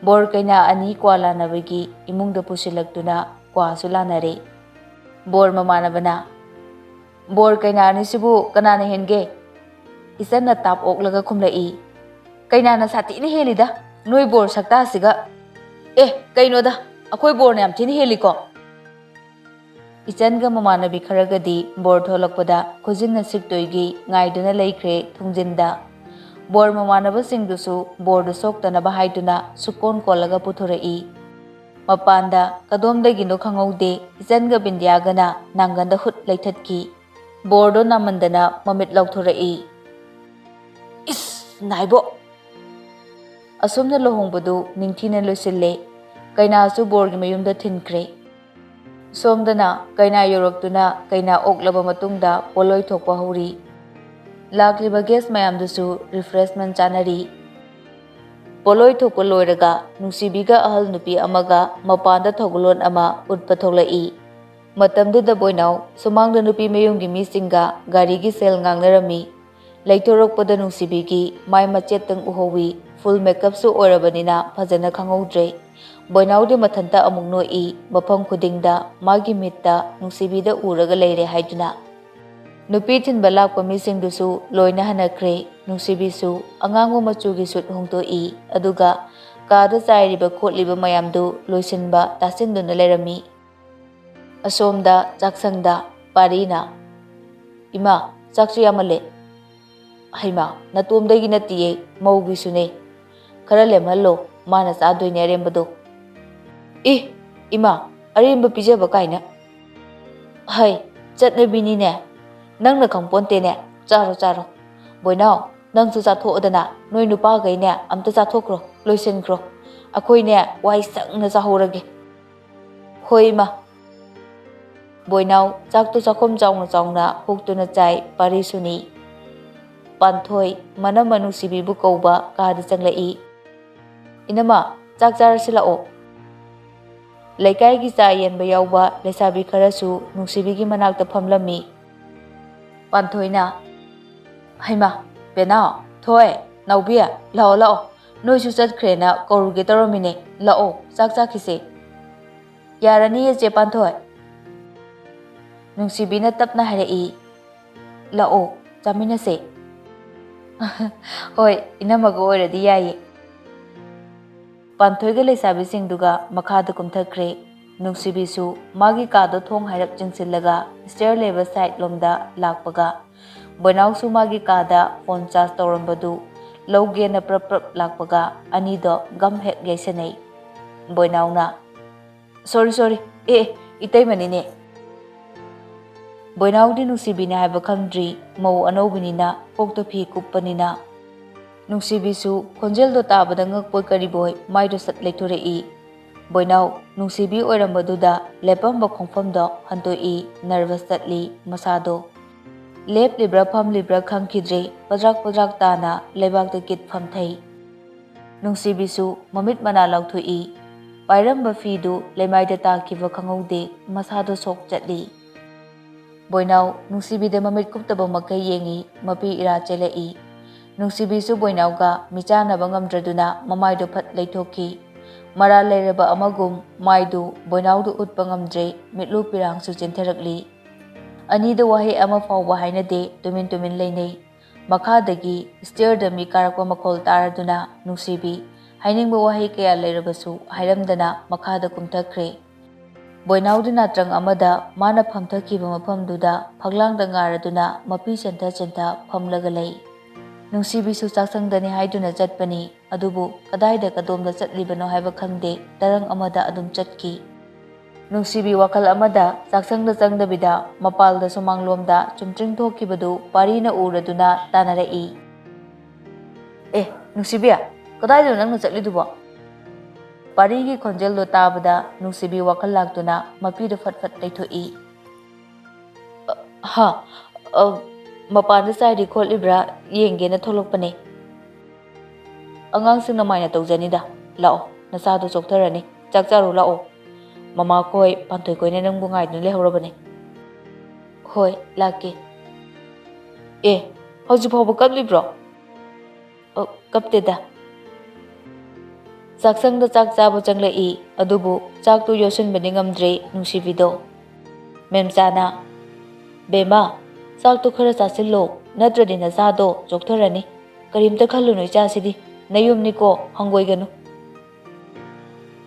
ꯕꯣꯔ ꯀꯩꯅꯥ ꯑꯅꯤ ꯀ꯭ꯋꯥ ꯂꯥꯟꯅꯕꯒꯤ ꯏꯃꯨꯡꯗ ꯄꯨꯁꯤꯜꯂꯛꯇꯨꯅ ꯀ꯭ꯋꯥꯁꯨ ꯂꯥꯟꯅꯔꯦ꯫ ꯕꯣꯔ ꯃꯃꯥꯟꯅꯕꯅ, "ꯕꯣꯔ ꯀꯩꯅꯥ ꯑꯅꯤꯁꯤꯕꯨ ꯀꯅꯥꯅ ꯍꯦꯟꯒꯦ?" ꯏꯆꯟꯅ ꯇꯥꯞ ꯑꯣꯛꯂꯒ ꯈꯨꯝꯂꯛꯏ, "ꯀꯩꯅꯥꯅ ꯁꯥꯊꯤꯅ ꯍꯦꯜꯂꯤꯗ, ꯅꯣꯏ ꯕꯣꯔ ꯁꯛꯇꯥꯁꯤꯒ꯫ ꯑꯦ, ꯀꯩꯅꯣꯗ, ꯑꯩꯈꯣꯏ ꯕꯣꯔꯅ ꯌꯥꯝ ꯊꯤꯅ ꯍꯦꯜꯂꯤꯀꯣ!" ꯏꯆꯟꯒ ꯃꯃꯥꯟꯅꯕꯤ ꯈꯔꯒꯗꯤ ꯕꯣꯔ ꯊꯣꯛꯂꯛꯄꯗ ꯈꯨꯖꯤꯟꯅ ꯁꯤꯛꯇꯣꯏꯒꯤ ꯉꯥꯏꯗꯨꯅ ꯂꯩꯈ꯭ꯔꯦ ꯊꯣꯡꯖꯤꯟꯗ꯫ ꯕꯣꯔ ꯃꯃꯥꯟꯅꯕꯁꯤꯡꯗꯨꯁꯨ ꯕꯣꯔꯗꯨ ꯁꯣꯛꯇꯅꯕ ꯍꯥꯏꯗꯨꯅ ꯁꯨꯛꯀꯣꯟ ꯀꯣꯜꯂꯒ ꯄꯨꯊꯣꯔꯛꯏ꯫ ꯃꯄꯥꯟꯗ ꯀꯗꯣꯝꯗꯒꯤꯅꯣ ꯈꯪꯍꯧꯗꯦ, ꯏꯆꯟꯒ ꯕꯤꯟꯗꯤꯌꯥꯒꯅ ꯅꯥꯡꯒꯟꯗ ꯍꯨꯠ ꯂꯩꯊꯠꯈꯤ꯫ ꯕꯣꯔꯗꯣ ꯅꯥꯃꯟꯗꯅ ꯃꯃꯤꯠ ꯂꯥꯎꯊꯣꯔꯛꯏ꯫ "ꯏꯁ, ꯅꯥꯏꯕꯣ!" ꯑꯁꯨꯝꯅ ꯂꯨꯍꯣꯡꯕꯗꯨ ꯅꯤꯡꯊꯤꯅ ꯂꯣꯏꯁꯤꯜꯂꯦ꯫ ꯀꯩꯅꯥꯁꯨ ꯕꯣꯔꯒꯤ ꯃꯌꯨꯝꯗ ꯊꯤꯟꯈ꯭ꯔꯦ꯫ ꯁꯣꯝꯗꯅ ꯀꯩꯅꯥ ꯌꯧꯔꯛꯇꯨꯅ ꯀꯩꯅꯥ ꯑꯣꯛꯂꯕ ꯃꯇꯨꯡꯗ ꯄꯣꯠꯂꯣꯏ ꯊꯣꯛꯄ ꯍꯧꯔꯤ꯫ ꯂꯥꯛꯂꯤꯕ ꯒꯦꯁ ꯃꯌꯥꯝꯗꯨꯁꯨ ꯔꯤꯐ꯭ꯔꯦꯁꯃꯦꯟ ꯆꯥꯅꯔꯤ꯫ ꯄꯣꯠꯂꯣꯏ ꯊꯣꯛꯄ ꯂꯣꯏꯔꯒ ꯅꯨꯡꯁꯤꯕꯤꯒ ꯑꯍꯜ ꯅꯨꯄꯤ ꯑꯃꯒ ꯃꯄꯥꯟꯗ ꯊꯧꯒꯜꯂꯣꯟ ꯑꯃ ꯎꯠꯄ ꯊꯣꯛꯂꯛꯏ꯫ ꯃꯇꯝꯗꯨꯗ ꯕꯣꯏꯅꯥꯎ ꯁꯨꯃꯥꯡꯗ ꯅꯨꯄꯤ ꯃꯌꯨꯝꯒꯤ ꯃꯤꯁꯤꯡꯒ ꯒꯥꯔꯤꯒꯤ ꯁꯦꯜ ꯉꯥꯡꯅꯔꯝꯃꯤ꯫ ꯂꯩꯊꯣꯔꯛꯄꯗ ꯅꯨꯡꯁꯤꯕꯤꯒꯤ ꯃꯥꯏ ꯃꯆꯦꯠꯇꯪ ꯎꯍꯧꯏ꯫ ꯐꯨꯜ ꯃꯦꯀꯞꯁꯨ ꯑꯣꯏꯔꯕꯅꯤꯅ ꯐꯖꯅ ꯈꯪꯍꯧꯗ꯭ꯔꯦ꯫ ꯕꯣꯏꯅꯥꯎꯗꯤ ꯃꯊꯟꯇ ꯑꯃꯨꯛ ꯅꯣꯛꯏ, ꯃꯐꯝ ꯈꯨꯗꯤꯡꯗ ꯃꯥꯒꯤ ꯃꯤꯠꯇ ꯅꯨꯡꯁꯤꯕꯤꯗ ꯎꯔꯒ ꯂꯩꯔꯦ ꯍꯥꯏꯗꯨꯅ꯫ ꯅꯨꯄꯤ ꯊꯤꯟꯕ ꯂꯥꯛꯄ ꯃꯤꯁꯤꯡꯗꯨꯁꯨ ꯂꯣꯏꯅ ꯍꯟꯅꯈ꯭ꯔꯦ꯫ ꯅꯨꯡꯁꯤꯕꯤꯁꯨ ꯑꯉꯥꯡꯕ ꯃꯆꯨꯒꯤ ꯁꯨꯠ ꯍꯣꯡꯗꯣꯛꯏ, ꯑꯗꯨꯒ ꯀꯥꯗ ꯆꯥꯏꯔꯤꯕ ꯈꯣꯠꯂꯤꯕ ꯃꯌꯥꯝꯗꯨ ꯂꯣꯏꯁꯤꯟꯕ ꯇꯥꯁꯤꯟꯗꯨꯅ ꯂꯩꯔꯝꯃꯤ꯫ ꯑꯁꯣꯝꯗ ꯆꯥꯛꯁꯪꯗ ꯄꯥꯔꯤꯅ, "ꯏꯃꯥ, ꯆꯥꯛꯁꯨ ꯌꯥꯝꯃꯜꯂꯦ꯫" "ꯍꯩꯃꯥ, ꯅꯇꯣꯝꯗꯒꯤ ꯅꯠꯇꯤꯌꯦ, ꯃꯧꯒꯤꯁꯨꯅꯦ꯫ ꯈꯔ ꯂꯦꯝꯍꯜꯂꯣ, ꯃꯥꯅ ꯆꯥꯗꯣꯏꯅꯦ ꯑꯔꯦꯝꯕꯗꯣ꯫" "ꯑꯦ, ꯏꯃꯥ, ꯑꯔꯦꯝꯕ ꯄꯤꯖꯕ ꯀꯥꯏꯅ꯫" "ꯍꯩ, ꯆꯠꯅꯕꯤꯅꯤꯅꯦ, ꯅꯪꯅ ꯈꯪꯄꯣꯟꯇꯦꯅꯦ꯫ ꯆꯥꯔꯣ, ꯆꯥꯔꯣ꯫ ꯕꯣꯏꯅꯥꯎ, ꯅꯪꯁꯨ ꯆꯥꯊꯣꯛꯑꯣꯗꯅ, ꯅꯣꯏ ꯅꯨꯄꯥꯈꯩꯅꯦ ꯑꯝꯇ ꯆꯥꯊꯣꯛꯈ꯭ꯔꯣ, ꯂꯣꯏꯁꯤꯟꯈ꯭ꯔꯣ꯫ ꯑꯩꯈꯣꯏꯅꯦ ꯋꯥꯏ ꯁꯪꯅ ꯆꯥꯍꯧꯔꯒꯦ꯫" "ꯍꯣꯏ, ꯏꯃꯥ꯫" ꯕꯣꯏꯅꯥꯎ ꯆꯥꯛꯇꯨ ꯆꯥꯛꯈꯣꯝ ꯆꯥꯎꯅ ꯆꯥꯎꯅ ꯍꯨꯛꯇꯨꯅ ꯆꯥꯏ, ꯄꯥꯔꯤꯁꯨꯅꯤ꯫ ꯄꯥꯟꯊꯣꯏ, ꯃꯅꯝꯃ ꯅꯨꯡꯁꯤꯕꯤꯕꯨ ꯀꯧꯕ, ꯀꯥꯗ ꯆꯪꯂꯛꯏ꯫ "ꯏꯅꯝꯃ, ꯆꯥꯛ ꯆꯥꯔꯁꯤ ꯂꯥꯛꯑꯣ꯫" ꯂꯩꯀꯥꯏꯒꯤ ꯆꯥ ꯌꯦꯟꯕ ꯌꯥꯎꯕ ꯂꯩꯁꯥꯕꯤ ꯈꯔꯁꯨ ꯅꯨꯡꯁꯤꯕꯤꯒꯤ ꯃꯅꯥꯛꯇ ꯐꯝꯂꯝꯃꯤ꯫ ꯄꯥꯟꯊꯣꯏꯅ, "ꯍꯩꯃꯥ, ꯕꯦꯅꯥꯎ, ꯊꯣꯏ, ꯅꯥꯎꯕꯤ, ꯂꯥꯛꯑꯣ, ꯂꯥꯛꯑꯣ꯫ ꯅꯣꯏꯁꯨ ꯆꯠꯈ꯭ꯔꯦꯅ ꯀꯧꯔꯨꯒꯦ ꯇꯧꯔꯝꯃꯤꯅꯦ꯫ ꯂꯥꯛꯑꯣ, ꯆꯥꯛ ꯆꯥꯈꯤꯁꯦ꯫" "ꯌꯥꯔꯅꯤꯌꯦ, ꯆꯦ ꯄꯥꯟꯊꯣꯏ꯫" ꯅꯨꯡꯁꯤꯕꯤꯅ ꯇꯞꯅ ꯍꯥꯏꯔꯛꯏ, "ꯂꯥꯛꯑꯣ, ꯆꯥꯃꯤꯟꯅꯁꯦ꯫" "ꯍꯣꯏ, ꯏꯅꯝꯃꯒ ꯑꯣꯏꯔꯗꯤ ꯌꯥꯏꯌꯦ꯫" ꯄꯥꯟꯊꯣꯏꯒ ꯂꯩꯁꯥꯕꯤꯁꯤꯡꯗꯨꯒ ꯃꯈꯥꯗ ꯀꯨꯝꯊꯈ꯭ꯔꯦ꯫ ꯅꯨꯡꯁꯤꯕꯤꯁꯨ ꯃꯥꯒꯤ ꯀꯥꯗꯣ ꯊꯣꯡ ꯍꯥꯏꯔꯞ ꯆꯤꯡꯁꯤꯜꯂꯒ stair ꯂꯩꯕ side ꯂꯣꯝꯗ ꯂꯥꯛꯄꯒ, ꯕꯣꯏꯅꯥꯎꯁꯨ ꯃꯥꯒꯤ ꯀꯥꯗ phone charge ꯇꯧꯔꯝꯕꯗꯨ ꯂꯧꯒꯦꯅ ꯄ꯭ꯔꯞ ꯄ꯭ꯔꯞ ꯂꯥꯛꯄꯒ, ꯑꯅꯤꯗꯣ ꯒꯝ ꯍꯦꯛ ꯌꯩꯁꯟꯅꯩ꯫ ꯕꯣꯏꯅꯥꯎꯅ, "Sorry, sorry꯫ ꯑꯦ, ꯑꯦ, ꯏꯇꯩꯃꯅꯤꯅꯦ꯫" ꯕꯣꯏꯅꯥꯎꯗꯤ ꯅꯨꯡꯁꯤꯕꯤꯅꯦ ꯍꯥꯏꯕ ꯈꯪꯗ꯭ꯔꯤ, ꯃꯧ ꯑꯅꯧꯕꯤꯅꯤꯅ, ꯀꯣꯛꯇ ꯐꯤ ꯀꯨꯞꯄꯅꯤꯅ꯫ ꯅꯨꯡꯁꯤꯕꯤꯁꯨ ꯈꯣꯟꯖꯦꯜꯗꯣ ꯇꯥꯕꯗ ꯉꯛꯄꯣꯏ ꯀꯔꯤꯕꯣꯏ ꯃꯥꯏꯗꯣ ꯁꯠ ꯂꯩꯊꯣꯔꯛꯏ꯫ ꯕꯣꯏꯅꯥꯎ ꯅꯨꯡꯁꯤꯕꯤ ꯑꯣꯏꯔꯝꯕꯗꯨꯗ ꯂꯦꯞꯄꯝꯕ ꯈꯣꯡꯐꯝꯗꯣ ꯍꯟꯇꯣꯛꯏ, nervous ꯆꯠꯂꯤ ꯃꯁꯥꯗꯣ꯫ ꯂꯦꯞꯂꯤꯕ꯭ꯔꯥ ꯐꯝꯂꯤꯕ꯭ꯔꯥ ꯈꯪꯈꯤꯗ꯭ꯔꯦ, ꯄꯗ꯭ꯔꯥꯛ ꯄꯗ꯭ꯔꯥꯛ ꯇꯥꯅ ꯂꯩꯕꯥꯛꯇ ꯀꯤꯠ ꯐꯝꯊꯩ꯫ ꯅꯨꯡꯁꯤꯕꯤꯁꯨ ꯃꯃꯤꯠ ꯃꯅꯥ ꯂꯥꯎꯊꯣꯛꯏ꯫ ꯄꯥꯏꯔꯝꯕ ꯐꯤꯗꯨ ꯂꯩꯃꯥꯏꯗ ꯇꯥꯈꯤꯕ ꯈꯪꯍꯧꯗꯦ, ꯃꯁꯥꯗꯣ ꯁꯣꯛ ꯆꯠꯂꯤ꯫ ꯕꯣꯏꯅꯥꯎ ꯅꯨꯡꯁꯤꯕꯤꯗ ꯃꯃꯤꯠ ꯀꯨꯞꯇꯕ ꯃꯈꯩ ꯌꯦꯡꯏ, ꯃꯄꯤ ꯏꯔꯥ ꯆꯦꯜꯂꯛꯏ꯫ ꯅꯨꯡꯁꯤꯕꯤꯁꯨ ꯕꯣꯏꯅꯥꯎꯒ ꯃꯤꯆꯥꯟꯅꯕ ꯉꯝꯗ꯭ꯔꯗꯨꯅ ꯃꯃꯥꯏꯗꯣ ꯐꯠ ꯂꯩꯊꯣꯛꯈꯤ꯫ ꯃꯔꯥꯜ ꯂꯩꯔꯕ ꯑꯃꯒꯨꯝ ꯃꯥꯏꯗꯨ ꯕꯣꯏꯅꯥꯎꯗ ꯎꯠꯄ ꯉꯝꯗ꯭ꯔꯦ, ꯃꯤꯠꯂꯨ ꯄꯤꯔꯥꯡꯁꯨ ꯆꯦꯟꯊꯔꯛꯂꯤ꯫ ꯑꯅꯤꯗ ꯋꯥꯍꯩ ꯑꯃ ꯐꯥꯎꯕ ꯍꯥꯏꯅꯗꯦ, ꯇꯨꯃꯤꯟ ꯇꯨꯃꯤꯟ ꯂꯩꯅꯩ꯫ ꯃꯈꯥꯗꯒꯤ stairꯗ ꯃꯤ ꯀꯥꯔꯛꯄ ꯃꯈꯣꯜ ꯇꯥꯔꯗꯨꯅ ꯅꯨꯡꯁꯤꯕꯤ ꯍꯥꯏꯅꯤꯡꯕ ꯋꯥꯍꯩ ꯀꯌꯥ ꯂꯩꯔꯕꯁꯨ ꯍꯥꯏꯔꯝꯗꯅ ꯃꯈꯥꯗ ꯀꯨꯝꯊꯈ꯭ꯔꯦ꯫ ꯕꯣꯏꯅꯥꯎꯗꯤ ꯅꯥꯇ꯭ꯔꯪ ꯑꯃꯗ ꯃꯥꯅ ꯐꯝꯊꯈꯤꯕ ꯃꯐꯝꯗꯨꯗ ꯐꯛꯂꯥꯡꯗ ꯉꯥꯔꯗꯨꯅ ꯃꯄꯤ ꯆꯦꯟꯊ ꯆꯦꯟꯊ ꯐꯝꯂꯒ ꯂꯩ꯫ ꯅꯨꯡꯁꯤꯕꯤꯁꯨ ꯆꯥꯛꯁꯪꯗꯅꯤ ꯍꯥꯏꯗꯨꯅ ꯆꯠꯄꯅꯤ, ꯑꯗꯨꯕꯨ ꯀꯗꯥꯏꯗ ꯀꯗꯣꯝꯗ ꯆꯠꯂꯤꯕꯅꯣ ꯍꯥꯏꯕ ꯈꯪꯗꯦ, ꯇꯔꯪ ꯑꯃꯗ ꯑꯗꯨꯝ ꯆꯠꯈꯤ꯫ ꯅꯨꯡꯁꯤꯕꯤ ꯋꯥꯈꯜ ꯑꯃꯗ ꯆꯥꯛꯁꯪꯗ ꯆꯪꯗꯕꯤꯗ ꯃꯄꯥꯜꯗ ꯁꯨꯃꯥꯡꯂꯣꯝꯗ ꯆꯨꯝꯗ꯭ꯔꯤꯡ ꯊꯣꯛꯈꯤꯕꯗꯨ ꯄꯥꯔꯤꯅ ꯎꯔꯗꯨꯅ ꯇꯥꯅꯔꯛꯏ꯫ "ꯑꯦ, ꯅꯨꯡꯁꯤꯕꯤ, ꯀꯗꯥꯏꯗꯅꯣ ꯅꯪꯅ ꯆꯠꯂꯤꯗꯨꯕꯣ?" ꯄꯥꯔꯤꯒꯤ ꯈꯣꯟꯖꯦꯜꯗꯣ ꯇꯥꯕꯗ ꯅꯨꯡꯁꯤꯕꯤ ꯋꯥꯈꯜ ꯂꯥꯛꯇꯨꯅ ꯃꯄꯤꯗꯨ ꯐꯠ ꯐꯠ ꯇꯩꯊꯣꯛꯏ꯫ "ꯑ, ꯍꯥ, ꯑ, ꯃꯄꯥꯟꯗ ꯆꯥꯏꯔꯤ ꯈꯣꯠꯂꯤꯕ꯭ꯔꯥ ꯌꯦꯡꯒꯦꯅ ꯊꯣꯛꯂꯛꯄꯅꯦ꯫ ꯑꯉꯥꯡꯁꯤꯡꯅ ꯃꯥꯏꯅ ꯇꯧꯖꯅꯤꯗ꯫ ꯂꯥꯛꯑꯣ, ꯅꯆꯥꯗꯣ ꯆꯣꯛꯊꯔꯅꯤ꯫ ꯆꯥꯛ ꯆꯥꯔꯨ ꯂꯥꯛꯑꯣ꯫ ꯃꯃꯥꯈꯣꯏ ꯄꯥꯟꯊꯣꯏꯈꯣꯏꯅ ꯅꯪꯕꯨ ꯉꯥꯏꯗꯨꯅ ꯂꯩꯍꯧꯔꯕꯅꯦ꯫" "ꯍꯣꯏ, ꯂꯥꯛꯀꯦ꯫" "ꯑꯦ, ꯍꯧꯖꯤꯛ ꯐꯥꯎꯕ ꯀꯞꯂꯤꯕ꯭ꯔꯣ?" "ꯑ, ꯀꯞꯇꯦꯗ꯫" ꯆꯥꯛꯁꯪꯗ ꯆꯥꯛ ꯆꯥꯕ ꯆꯪꯂꯛꯏ, ꯑꯗꯨꯕꯨ ꯆꯥꯛꯇꯨ ꯌꯣꯠꯁꯤꯟꯕꯗꯤ ꯉꯝꯗ꯭ꯔꯦ ꯅꯨꯡꯁꯤꯕꯤꯗꯣ꯫ ꯃꯦꯝꯆꯥꯅ, "ꯕꯦꯝꯃ, ꯆꯥꯛꯇꯨ ꯈꯔ ꯆꯥꯁꯤꯜꯂꯣ, ꯅꯠꯇ꯭ꯔꯗꯤ ꯅꯆꯥꯗꯣ ꯆꯣꯛꯊꯔꯅꯤ꯫ ꯀꯔꯤꯝꯇ ꯈꯜꯂꯨꯅꯨ ꯏꯆꯥꯁꯤꯗꯤ, ꯅꯌꯨꯝꯅꯤꯀꯣ, ꯍꯪꯒꯣꯏꯒꯅꯨ꯫"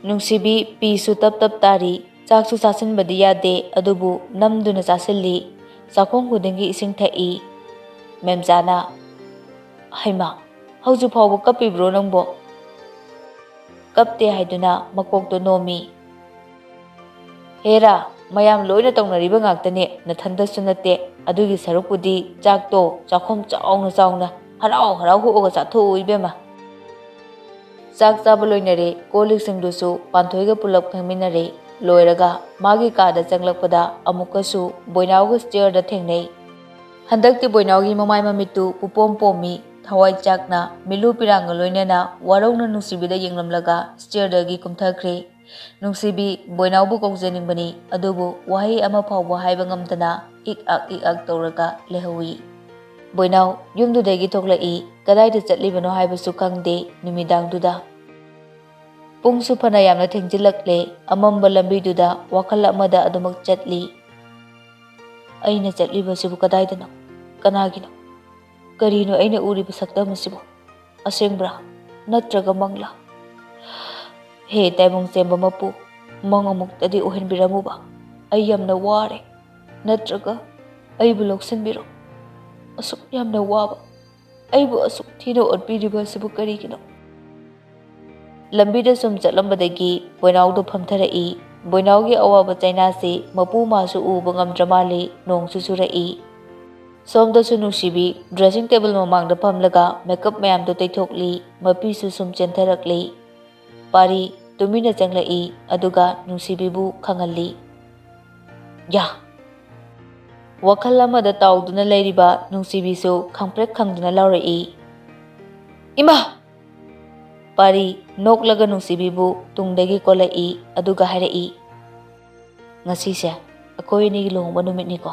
ꯅꯨꯡꯁꯤꯕꯤ ꯄꯤꯁꯨ ꯇꯞ ꯇꯞ ꯇꯥꯔꯤ, ꯆꯥꯛꯁꯨ ꯆꯥꯁꯤꯟꯕꯗꯤ ꯌꯥꯗꯦ, ꯑꯗꯨꯕꯨ ꯅꯝꯗꯨꯅ ꯆꯥꯁꯤꯜꯂꯤ꯫ ꯆꯥꯛꯈꯣꯝ ꯈꯨꯗꯤꯡꯒꯤ ꯏꯁꯤꯡ ꯊꯛꯏ꯫ ꯃꯦꯝꯆꯥꯅ, "ꯍꯩꯃꯥ, ꯍꯧꯖꯤꯛ ꯐꯥꯎꯕ ꯀꯞꯄꯤꯕ꯭ꯔꯣ ꯅꯪꯕꯣ?" "ꯀꯞꯇꯦ" ꯍꯥꯏꯗꯨꯅ ꯃꯀꯣꯛꯇꯣ ꯅꯣꯝꯃꯤ꯫ "ꯍꯦꯔꯥ, ꯃꯌꯥꯝ ꯂꯣꯏꯅ ꯇꯧꯅꯔꯤꯕ ꯉꯥꯛꯇꯅꯦ, ꯅꯊꯟꯇꯁꯨ ꯅꯠꯇꯦ꯫ ꯑꯗꯨꯒꯤ ꯁꯔꯨꯛꯄꯨꯗꯤ ꯆꯥꯛꯇꯣ ꯆꯥꯛꯈꯣꯝ ꯆꯥꯎꯅ ꯆꯥꯎꯅ ꯍꯔꯥꯎ ꯍꯔꯥꯎ ꯍꯨꯛꯑꯒ ꯆꯥꯊꯣꯛꯎ ꯏꯕꯦꯝꯃ꯫" ꯆꯥꯛ ꯆꯥꯕ ꯂꯣꯏꯅꯔꯦ, ꯀꯣꯜ ꯂꯤꯛꯁꯤꯡꯗꯨꯁꯨ ꯄꯥꯟꯊꯣꯏꯒ ꯄꯨꯂꯞ ꯐꯦꯡꯃꯤꯟꯅꯔꯦ꯫ ꯂꯣꯏꯔꯒ ꯃꯥꯒꯤ ꯀꯥꯗ ꯆꯪꯂꯛꯄꯗ ꯑꯃꯨꯛꯀꯁꯨ ꯕꯣꯏꯅꯥꯎꯒ ꯁ꯭ꯇꯤꯌꯔꯗ ꯊꯦꯡꯅꯩ꯫ ꯍꯟꯗꯛꯇꯤ ꯕꯣꯏꯅꯥꯎꯒꯤ ꯃꯃꯥꯏ ꯃꯃꯤꯠꯇꯨ ꯄꯨꯄꯣꯝ ꯄꯣꯝꯃꯤ, ꯊꯋꯥꯏ ꯆꯥꯛꯅ ꯃꯤꯂꯨ ꯄꯤꯔꯥꯡꯒ ꯂꯣꯏꯅꯅ ꯋꯥꯔꯧꯅ ꯅꯨꯡꯁꯤꯕꯤꯗ ꯌꯦꯡꯂꯝꯂꯒ ꯁ꯭ꯇꯤꯌꯔꯗꯒꯤ ꯀꯨꯝꯊꯈ꯭ꯔꯦ꯫ ꯅꯨꯡꯁꯤꯕꯤ ꯕꯣꯏꯅꯥꯎꯕꯨ ꯀꯧꯖꯅꯤꯡꯕꯅꯤ, ꯑꯗꯨꯕꯨ ꯋꯥꯍꯩ ꯑꯃ ꯐꯥꯎꯕ ꯍꯥꯏꯕ ꯉꯝꯗꯅ ꯏꯛ ꯑꯛ ꯏꯛ ꯑꯛ ꯇꯧꯔꯒ ꯂꯩꯍꯧꯏ꯫ ꯕꯣꯏꯅꯥꯎ ꯌꯨꯝꯗꯨꯗꯒꯤ ꯊꯣꯛꯂꯛꯏ, ꯀꯗꯥꯏꯗ ꯆꯠꯂꯤꯕꯅꯣ ꯍꯥꯏꯕꯁꯨ ꯈꯪꯗꯦ ꯅꯨꯃꯤꯗꯥꯡꯗꯨꯗ꯫ ꯄꯨꯡꯁꯨ ꯐꯅ ꯌꯥꯝꯅ ꯊꯦꯡꯖꯤꯜꯂꯛꯂꯦ, ꯑꯃꯝꯕ ꯂꯝꯕꯤꯗꯨꯗ ꯋꯥꯈꯜ ꯑꯃꯗ ꯑꯗꯨꯃꯛ ꯆꯠꯂꯤ꯫ "ꯑꯩꯅ ꯆꯠꯂꯤꯕꯁꯤꯕꯨ ꯀꯗꯥꯏꯗꯅꯣ? ꯀꯅꯥꯒꯤꯅꯣ? ꯀꯔꯤꯅꯣ ꯑꯩꯅ ꯎꯔꯤꯕ ꯁꯛꯇꯝ ꯑꯁꯤꯕꯨ? ꯑꯁꯦꯡꯕ꯭ꯔꯥ? ꯅꯠꯇ꯭ꯔꯒ ꯃꯪꯂꯥ? ꯍꯦ ꯇꯥꯏꯕꯪ ꯆꯦꯟꯕ ꯃꯄꯨ, ꯃꯪ ꯑꯃꯨꯛꯇꯗꯤ ꯑꯣꯏꯍꯟꯕꯤꯔꯝꯃꯨꯕ꯫ ꯑꯩ ꯌꯥꯝꯅ ꯋꯥꯔꯦ꯫ ꯅꯠꯇ꯭ꯔꯒ ꯑꯩꯕꯨ ꯂꯧꯁꯤꯟꯕꯤꯔꯣ꯫ ꯑꯁꯨꯛ ꯌꯥꯝꯅ ꯋꯥꯕ ꯑꯩꯕꯨ ꯑꯁꯨꯛ ꯊꯤꯅ ꯑꯣꯠꯄꯤꯔꯤꯕ ꯑꯁꯤꯕꯨ ꯀꯔꯤꯒꯤꯅꯣ? ꯂꯝꯕꯤꯗ ꯁꯨꯝ ꯆꯠꯂꯝꯕꯗꯒꯤ ꯕꯣꯏꯅꯥꯎꯗꯣ ꯐꯝꯊꯔꯛꯏ꯫ ꯕꯣꯏꯅꯥꯎꯒꯤ ꯑꯋꯥꯕ ꯆꯩꯅꯥꯁꯤ ꯃꯄꯨ ꯃꯥꯁꯨ ꯎꯕ ꯉꯝꯗ꯭ꯔ ꯃꯥꯜꯂꯤ꯫ ꯅꯣꯡꯁꯨ ꯆꯨꯔꯛꯏ꯫ ꯁꯣꯝꯗꯁꯨ ꯅꯨꯡꯁꯤꯕꯤ dressing table ꯃꯃꯥꯡꯗ ꯐꯝꯂꯒ makeup ꯃꯌꯥꯝꯗꯣ ꯇꯩꯊꯣꯛꯂꯤ꯫ ꯃꯄꯤꯁꯨ ꯁꯨꯝ ꯆꯦꯟꯊꯔꯛꯂꯤ꯫ ꯄꯥꯔꯤ ꯇꯨꯃꯤꯟꯅ ꯆꯪꯂꯛꯏ, ꯑꯗꯨꯒ ꯅꯨꯡꯁꯤꯕꯤꯕꯨ ꯈꯪꯍꯜꯂꯤ꯫ ꯌꯥ! ꯋꯥꯈꯜ ꯑꯃꯗ ꯇꯥꯎꯗꯨꯅ ꯂꯩꯔꯤꯕ ꯅꯨꯡꯁꯤꯕꯤꯁꯨ ꯈꯪꯄ꯭ꯔꯦꯛ ꯈꯪꯗꯨꯅ ꯂꯥꯎꯔꯛꯏ꯫ ꯏꯃꯥ! ꯄꯥꯔꯤ ꯅꯣꯛꯂꯒ ꯅꯨꯡꯁꯤꯕꯤꯕꯨ ꯇꯨꯡꯗꯒꯤ ꯀꯣꯜꯂꯛꯏ, ꯑꯗꯨꯒ ꯍꯥꯏꯔꯛꯏ, "ꯉꯁꯤꯁꯦ ꯑꯩꯈꯣꯏ ꯑꯅꯤꯒꯤ ꯂꯨꯍꯣꯡꯕ ꯅꯨꯃꯤꯠꯅꯤꯀꯣ꯫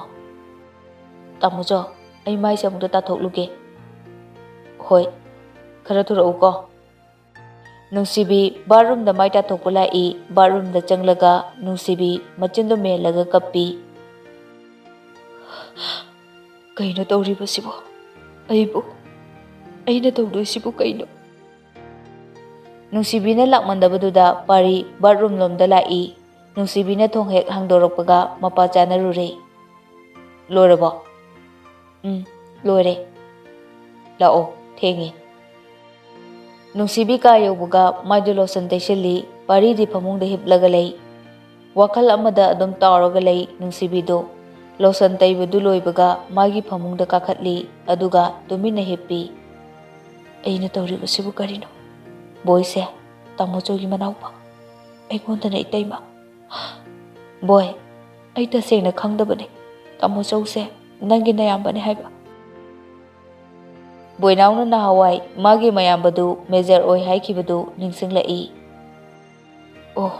ꯇꯥꯃꯣꯆꯧ, ꯑꯩ ꯃꯥꯏꯁꯦ ꯑꯃꯨꯛꯇ ꯇꯥꯊꯣꯛꯂꯨꯒꯦ꯫" "ꯍꯣꯏ, ꯈꯔ ꯊꯨꯔꯛꯎꯀꯣ꯫" ꯅꯨꯡꯁꯤꯕꯤ ꯕꯥꯠꯔꯨꯝꯗ ꯃꯥꯏ ꯇꯥꯊꯣꯛꯄ ꯂꯥꯛꯏ꯫ ꯕꯥꯠꯔꯨꯝꯗ ꯆꯪꯂꯒ ꯅꯨꯡꯁꯤꯕꯤ ꯃꯆꯤꯟꯗꯨ ꯃꯦꯜꯂꯒ ꯀꯞꯄꯤ꯫ "ꯀꯩꯅꯣ ꯇꯧꯔꯤꯕꯁꯤꯕꯣ? ꯑꯩꯕꯨ, ꯑꯩꯅ ꯇꯧꯗꯣꯏꯁꯤꯕꯨ ꯀꯩꯅꯣ?" ꯅꯨꯡꯁꯤꯕꯤꯅ ꯂꯥꯛꯃꯟꯗꯕꯗꯨꯗ ꯄꯥꯔꯤ ꯕꯥꯠꯔꯨꯝ ꯂꯣꯝꯗ ꯂꯥꯛꯏ꯫ ꯅꯨꯡꯁꯤꯕꯤꯅ ꯊꯣꯡ ꯍꯦꯛ ꯍꯥꯡꯗꯣꯔꯛꯄꯒ ꯃꯄꯥ ꯆꯥꯅꯔꯨꯔꯦ꯫ "ꯂꯣꯏꯔꯕꯣ?" "ꯎꯝ, ꯂꯣꯏꯔꯦ꯫ ꯂꯥꯛꯑꯣ, ꯊꯦꯡꯉꯦ꯫" ꯅꯨꯡꯁꯤꯕꯤ ꯀꯥ ꯌꯧꯕꯒ ꯃꯥꯏꯗꯨ ꯂꯣꯁꯟ ꯇꯩꯁꯤꯜꯂꯤ꯫ ꯄꯥꯔꯤꯗꯤ ꯐꯃꯨꯡꯗ ꯍꯤꯞꯂꯒ ꯂꯩ꯫ ꯋꯥꯈꯜ ꯑꯃꯗ ꯑꯗꯨꯝ ꯇꯥꯎꯔꯒ ꯂꯩ ꯅꯨꯡꯁꯤꯕꯤꯗꯨ꯫ ꯂꯣꯁꯟ ꯇꯩꯕꯗꯨ ꯂꯣꯏꯕꯒ ꯃꯥꯒꯤ ꯐꯃꯨꯡꯗ ꯀꯥꯈꯠꯂꯤ, ꯑꯗꯨꯒ ꯇꯨꯃꯤꯟꯅ ꯍꯤꯞꯄꯤ꯫ "ꯑꯩꯅ ꯇꯧꯔꯤꯕꯁꯤꯕꯨ ꯀꯔꯤꯅꯣ? ꯕꯣꯏꯁꯦ, ꯇꯥꯃꯣꯆꯧꯒꯤ ꯃꯅꯥꯎꯄꯥ, ꯑꯩꯉꯣꯟꯗꯅ ꯏꯇꯩꯃ꯫ ꯕꯣꯏ, ꯑꯩ ꯇꯁꯦꯡꯅ ꯈꯪꯗꯕꯅꯦ ꯇꯥꯃꯣꯆꯧꯁꯦ ꯅꯪꯒꯤ ꯅꯌꯥꯝꯕꯅꯦ ꯍꯥꯏꯕ꯫" ꯕꯣꯏꯅꯥꯎꯅ ꯅꯍꯥꯟꯋꯥꯏ ꯃꯥꯒꯤ ꯃꯌꯥꯝꯕꯗꯨ ꯃꯦꯖꯔ ꯑꯣꯏ ꯍꯥꯏꯈꯤꯕꯗꯨ ꯅꯤꯡꯁꯤꯡꯂꯛꯏ꯫ "ꯑꯣ,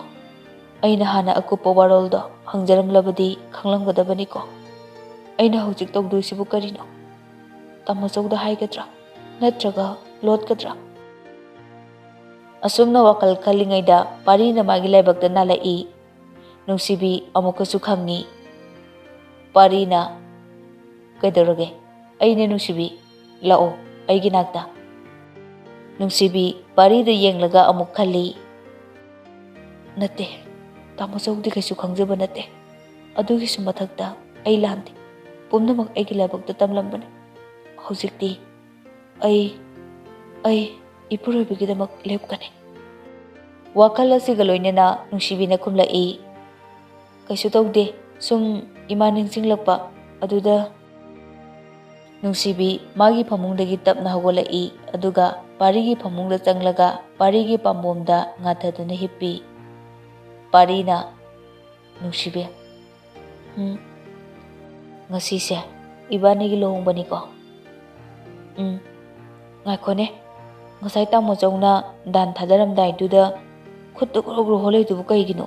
ꯑꯩꯅ ꯍꯥꯟꯅ ꯑꯀꯨꯞꯄ ꯋꯥꯔꯣꯜꯗꯣ ꯍꯪꯖꯔꯝꯂꯕꯗꯤ ꯈꯪꯂꯝꯒꯗꯕꯅꯤꯀꯣ꯫ ꯑꯩꯅ ꯍꯧꯖꯤꯛ ꯇꯧꯗꯣꯏꯁꯤꯕꯨ ꯀꯔꯤꯅꯣ? ꯇꯥꯃꯣꯆꯧꯗ ꯍꯥꯏꯒꯗ꯭ꯔꯥ? ꯅꯠꯇ꯭ꯔꯒ ꯂꯣꯠꯀꯗ꯭ꯔꯥ?" ꯑꯁꯨꯝꯅ ꯋꯥꯈꯜ ꯈꯜꯂꯤꯉꯩꯗ ꯄꯥꯔꯤꯅ ꯃꯥꯒꯤ ꯂꯥꯏꯕꯛꯇ ꯅꯥꯜꯂꯛꯏ꯫ ꯅꯨꯡꯁꯤꯕꯤ ꯑꯃꯨꯛꯀꯁꯨ ꯈꯪꯉꯤ꯫ ꯄꯥꯔꯤꯅ, "ꯀꯩꯗꯧꯔꯒꯦ? ꯑꯩꯅꯦ ꯅꯨꯡꯁꯤꯕꯤ, ꯂꯥꯛꯑꯣ ꯑꯩꯒꯤ ꯅꯥꯛꯇ꯫" ꯅꯨꯡꯁꯤꯕꯤ ꯄꯥꯔꯤꯗ ꯌꯦꯡꯂꯒ ꯑꯃꯨꯛ ꯈꯜꯂꯤ꯫ "ꯅꯠꯇꯦ, ꯇꯥꯃꯣ ꯆꯧꯗꯤ ꯀꯩꯁꯨ ꯈꯪꯖꯕ ꯅꯠꯇꯦ꯫ ꯑꯗꯨꯒꯤꯁꯨ ꯃꯊꯛꯇ ꯑꯩ ꯂꯥꯟꯗꯦ꯫ ꯄꯨꯝꯅꯃꯛ ꯑꯩꯒꯤ ꯂꯥꯏꯕꯛꯇ ꯇꯝꯂꯝꯕꯅꯤ꯫ ꯍꯧꯖꯤꯛꯇꯤ ꯑꯩ, ꯑꯩ ꯏꯄꯨꯔꯣꯏꯕꯒꯤꯗꯃꯛ ꯂꯦꯞꯀꯅꯤ꯫ ꯋꯥꯈꯜ ꯑꯁꯤꯒ ꯂꯣꯏꯅꯅ ꯅꯨꯡꯁꯤꯕꯤꯅ ꯈꯨꯝꯂꯛꯏ, "ꯀꯩꯁꯨ ꯇꯧꯗꯦ, ꯁꯨꯝ ꯏꯃꯥ ꯅꯤꯡꯁꯤꯡꯂꯛꯄ ꯑꯗꯨꯗ꯫" ꯅꯨꯡꯁꯤꯕꯤ ꯃꯥꯒꯤ ꯐꯃꯨꯡꯗꯒꯤ ꯇꯞꯅ ꯍꯧꯒꯠꯂꯛꯏ, ꯑꯗꯨꯒ ꯄꯥꯔꯤꯒꯤ ꯐꯃꯨꯡꯗ ꯆꯪꯂꯒ ꯄꯥꯔꯤꯒꯤ ꯄꯥꯝꯕꯣꯝꯗ ꯉꯥꯊꯗꯨꯅ ꯍꯤꯞꯄꯤ꯫ ꯄꯥꯔꯤꯅ, "ꯅꯨꯡꯁꯤꯕꯤ, ꯎꯝ, ꯉꯁꯤꯁꯦ ꯏꯕꯥꯅꯤꯒꯤ ꯂꯨꯍꯣꯡꯕꯅꯤꯀꯣ?" "ꯎꯝ, ꯉꯥꯏꯈꯣꯅꯦ, ꯉꯁꯥꯏ ꯇꯥꯃꯣ ꯆꯧꯅ ꯗꯥꯟ ꯊꯥꯗꯔꯝꯗꯥꯏꯗꯨꯗ ꯈꯨꯠꯇ ꯒ꯭ꯔꯣ ꯒ꯭ꯔꯣ ꯍꯣꯜꯂꯤꯗꯨꯕꯨ ꯀꯩꯒꯤꯅꯣ?"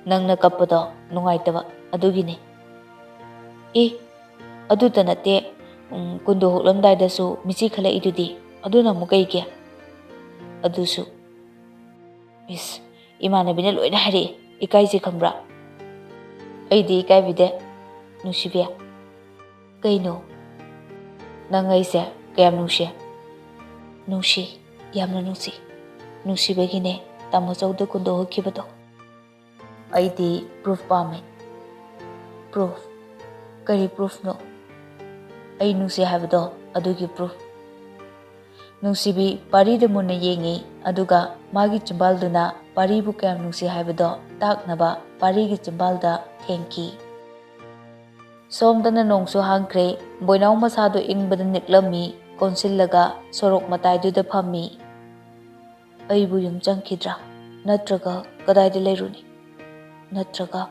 "ꯅꯪꯅ ꯀꯞꯄꯗꯣ ꯅꯨꯡꯉꯥꯏꯇꯕ ꯑꯗꯨꯒꯤꯅꯤ꯫" "ꯑꯦ, ꯑꯗꯨꯇ ꯅꯠꯇꯦ, ꯎꯝ, ꯀꯨꯟꯗꯣ ꯍꯨꯛꯂꯝꯗꯥꯏꯗꯁꯨ ꯃꯤꯆꯤ ꯈꯠꯂꯛꯏꯗꯨꯗꯤ, ꯑꯗꯨꯅ ꯑꯃꯨꯛ ꯀꯩꯒꯤ?" "ꯑꯗꯨꯁꯨ꯫" "ꯏꯁ, ꯏꯃꯥꯟꯅꯕꯤꯅ ꯂꯣꯏꯅ ꯍꯥꯏꯔꯛꯑꯦ, ꯏꯀꯥꯏꯖꯩ ꯈꯪꯕ꯭ꯔꯥ?" "ꯑꯩꯗꯤ ꯏꯀꯥꯏꯕꯤꯗꯦ, ꯅꯨꯡꯁꯤꯕꯤ꯫" "ꯀꯩꯅꯣ?" "ꯅꯪ ꯑꯩꯁꯦ ꯀꯌꯥꯝ ꯅꯨꯡꯁꯤ?" "ꯅꯨꯡꯁꯤ, ꯌꯥꯝꯅ ꯅꯨꯡꯁꯤ꯫ ꯅꯨꯡꯁꯤꯕꯒꯤꯅꯦ ꯇꯥꯃꯣ ꯆꯧꯗ ꯀꯨꯟꯗꯣ ꯍꯨꯛꯈꯤꯕꯗꯣ꯫" "ꯑꯩꯗꯤ ꯄ꯭ꯔꯨꯐ ꯄꯥꯝꯃꯦ꯫" "ꯄ꯭ꯔꯨꯐ? ꯀꯔꯤ ꯄ꯭ꯔꯨꯐꯅꯣ?" "ꯑꯩ ꯅꯨꯡꯁꯤ ꯍꯥꯏꯕꯗꯣ, ꯑꯗꯨꯒꯤ ꯄ꯭ꯔꯨꯐ꯫" ꯅꯨꯡꯁꯤꯕꯤ ꯄꯥꯔꯤꯗ ꯃꯨꯟꯅ ꯌꯦꯡꯉꯤ, ꯑꯗꯨꯒ ꯃꯥꯒꯤ ꯆꯤꯝꯕꯥꯜꯗꯨꯅ ꯄꯥꯔꯤꯕꯨ ꯀꯌꯥꯝ ꯅꯨꯡꯁꯤ ꯍꯥꯏꯕꯗꯣ ꯇꯥꯛꯅꯕ ꯄꯥꯔꯤꯒꯤ ꯆꯤꯝꯕꯥꯜꯗ ꯊꯦꯡꯈꯤ꯫ ꯁꯣꯝꯗꯅ ꯅꯣꯡꯁꯨ ꯍꯥꯡꯈ꯭ꯔꯦ꯫ ꯕꯣꯏꯅꯥꯎ ꯃꯁꯥꯗꯨ ꯏꯪꯕꯗ ꯅꯤꯛꯂꯝꯃꯤ꯫ ꯀꯣꯟꯁꯤꯜꯂꯒ ꯁꯣꯔꯣꯛ ꯃꯇꯥꯏꯗꯨꯗ ꯐꯝꯃꯤ꯫ "ꯑꯩꯕꯨ ꯌꯨꯝ ꯆꯪꯈꯤꯗ꯭ꯔꯥ? ꯅꯠꯇ꯭ꯔꯒ ꯀꯗꯥꯏꯗ ꯂꯩꯔꯨꯅꯤ? ꯅꯠꯇ꯭ꯔꯒ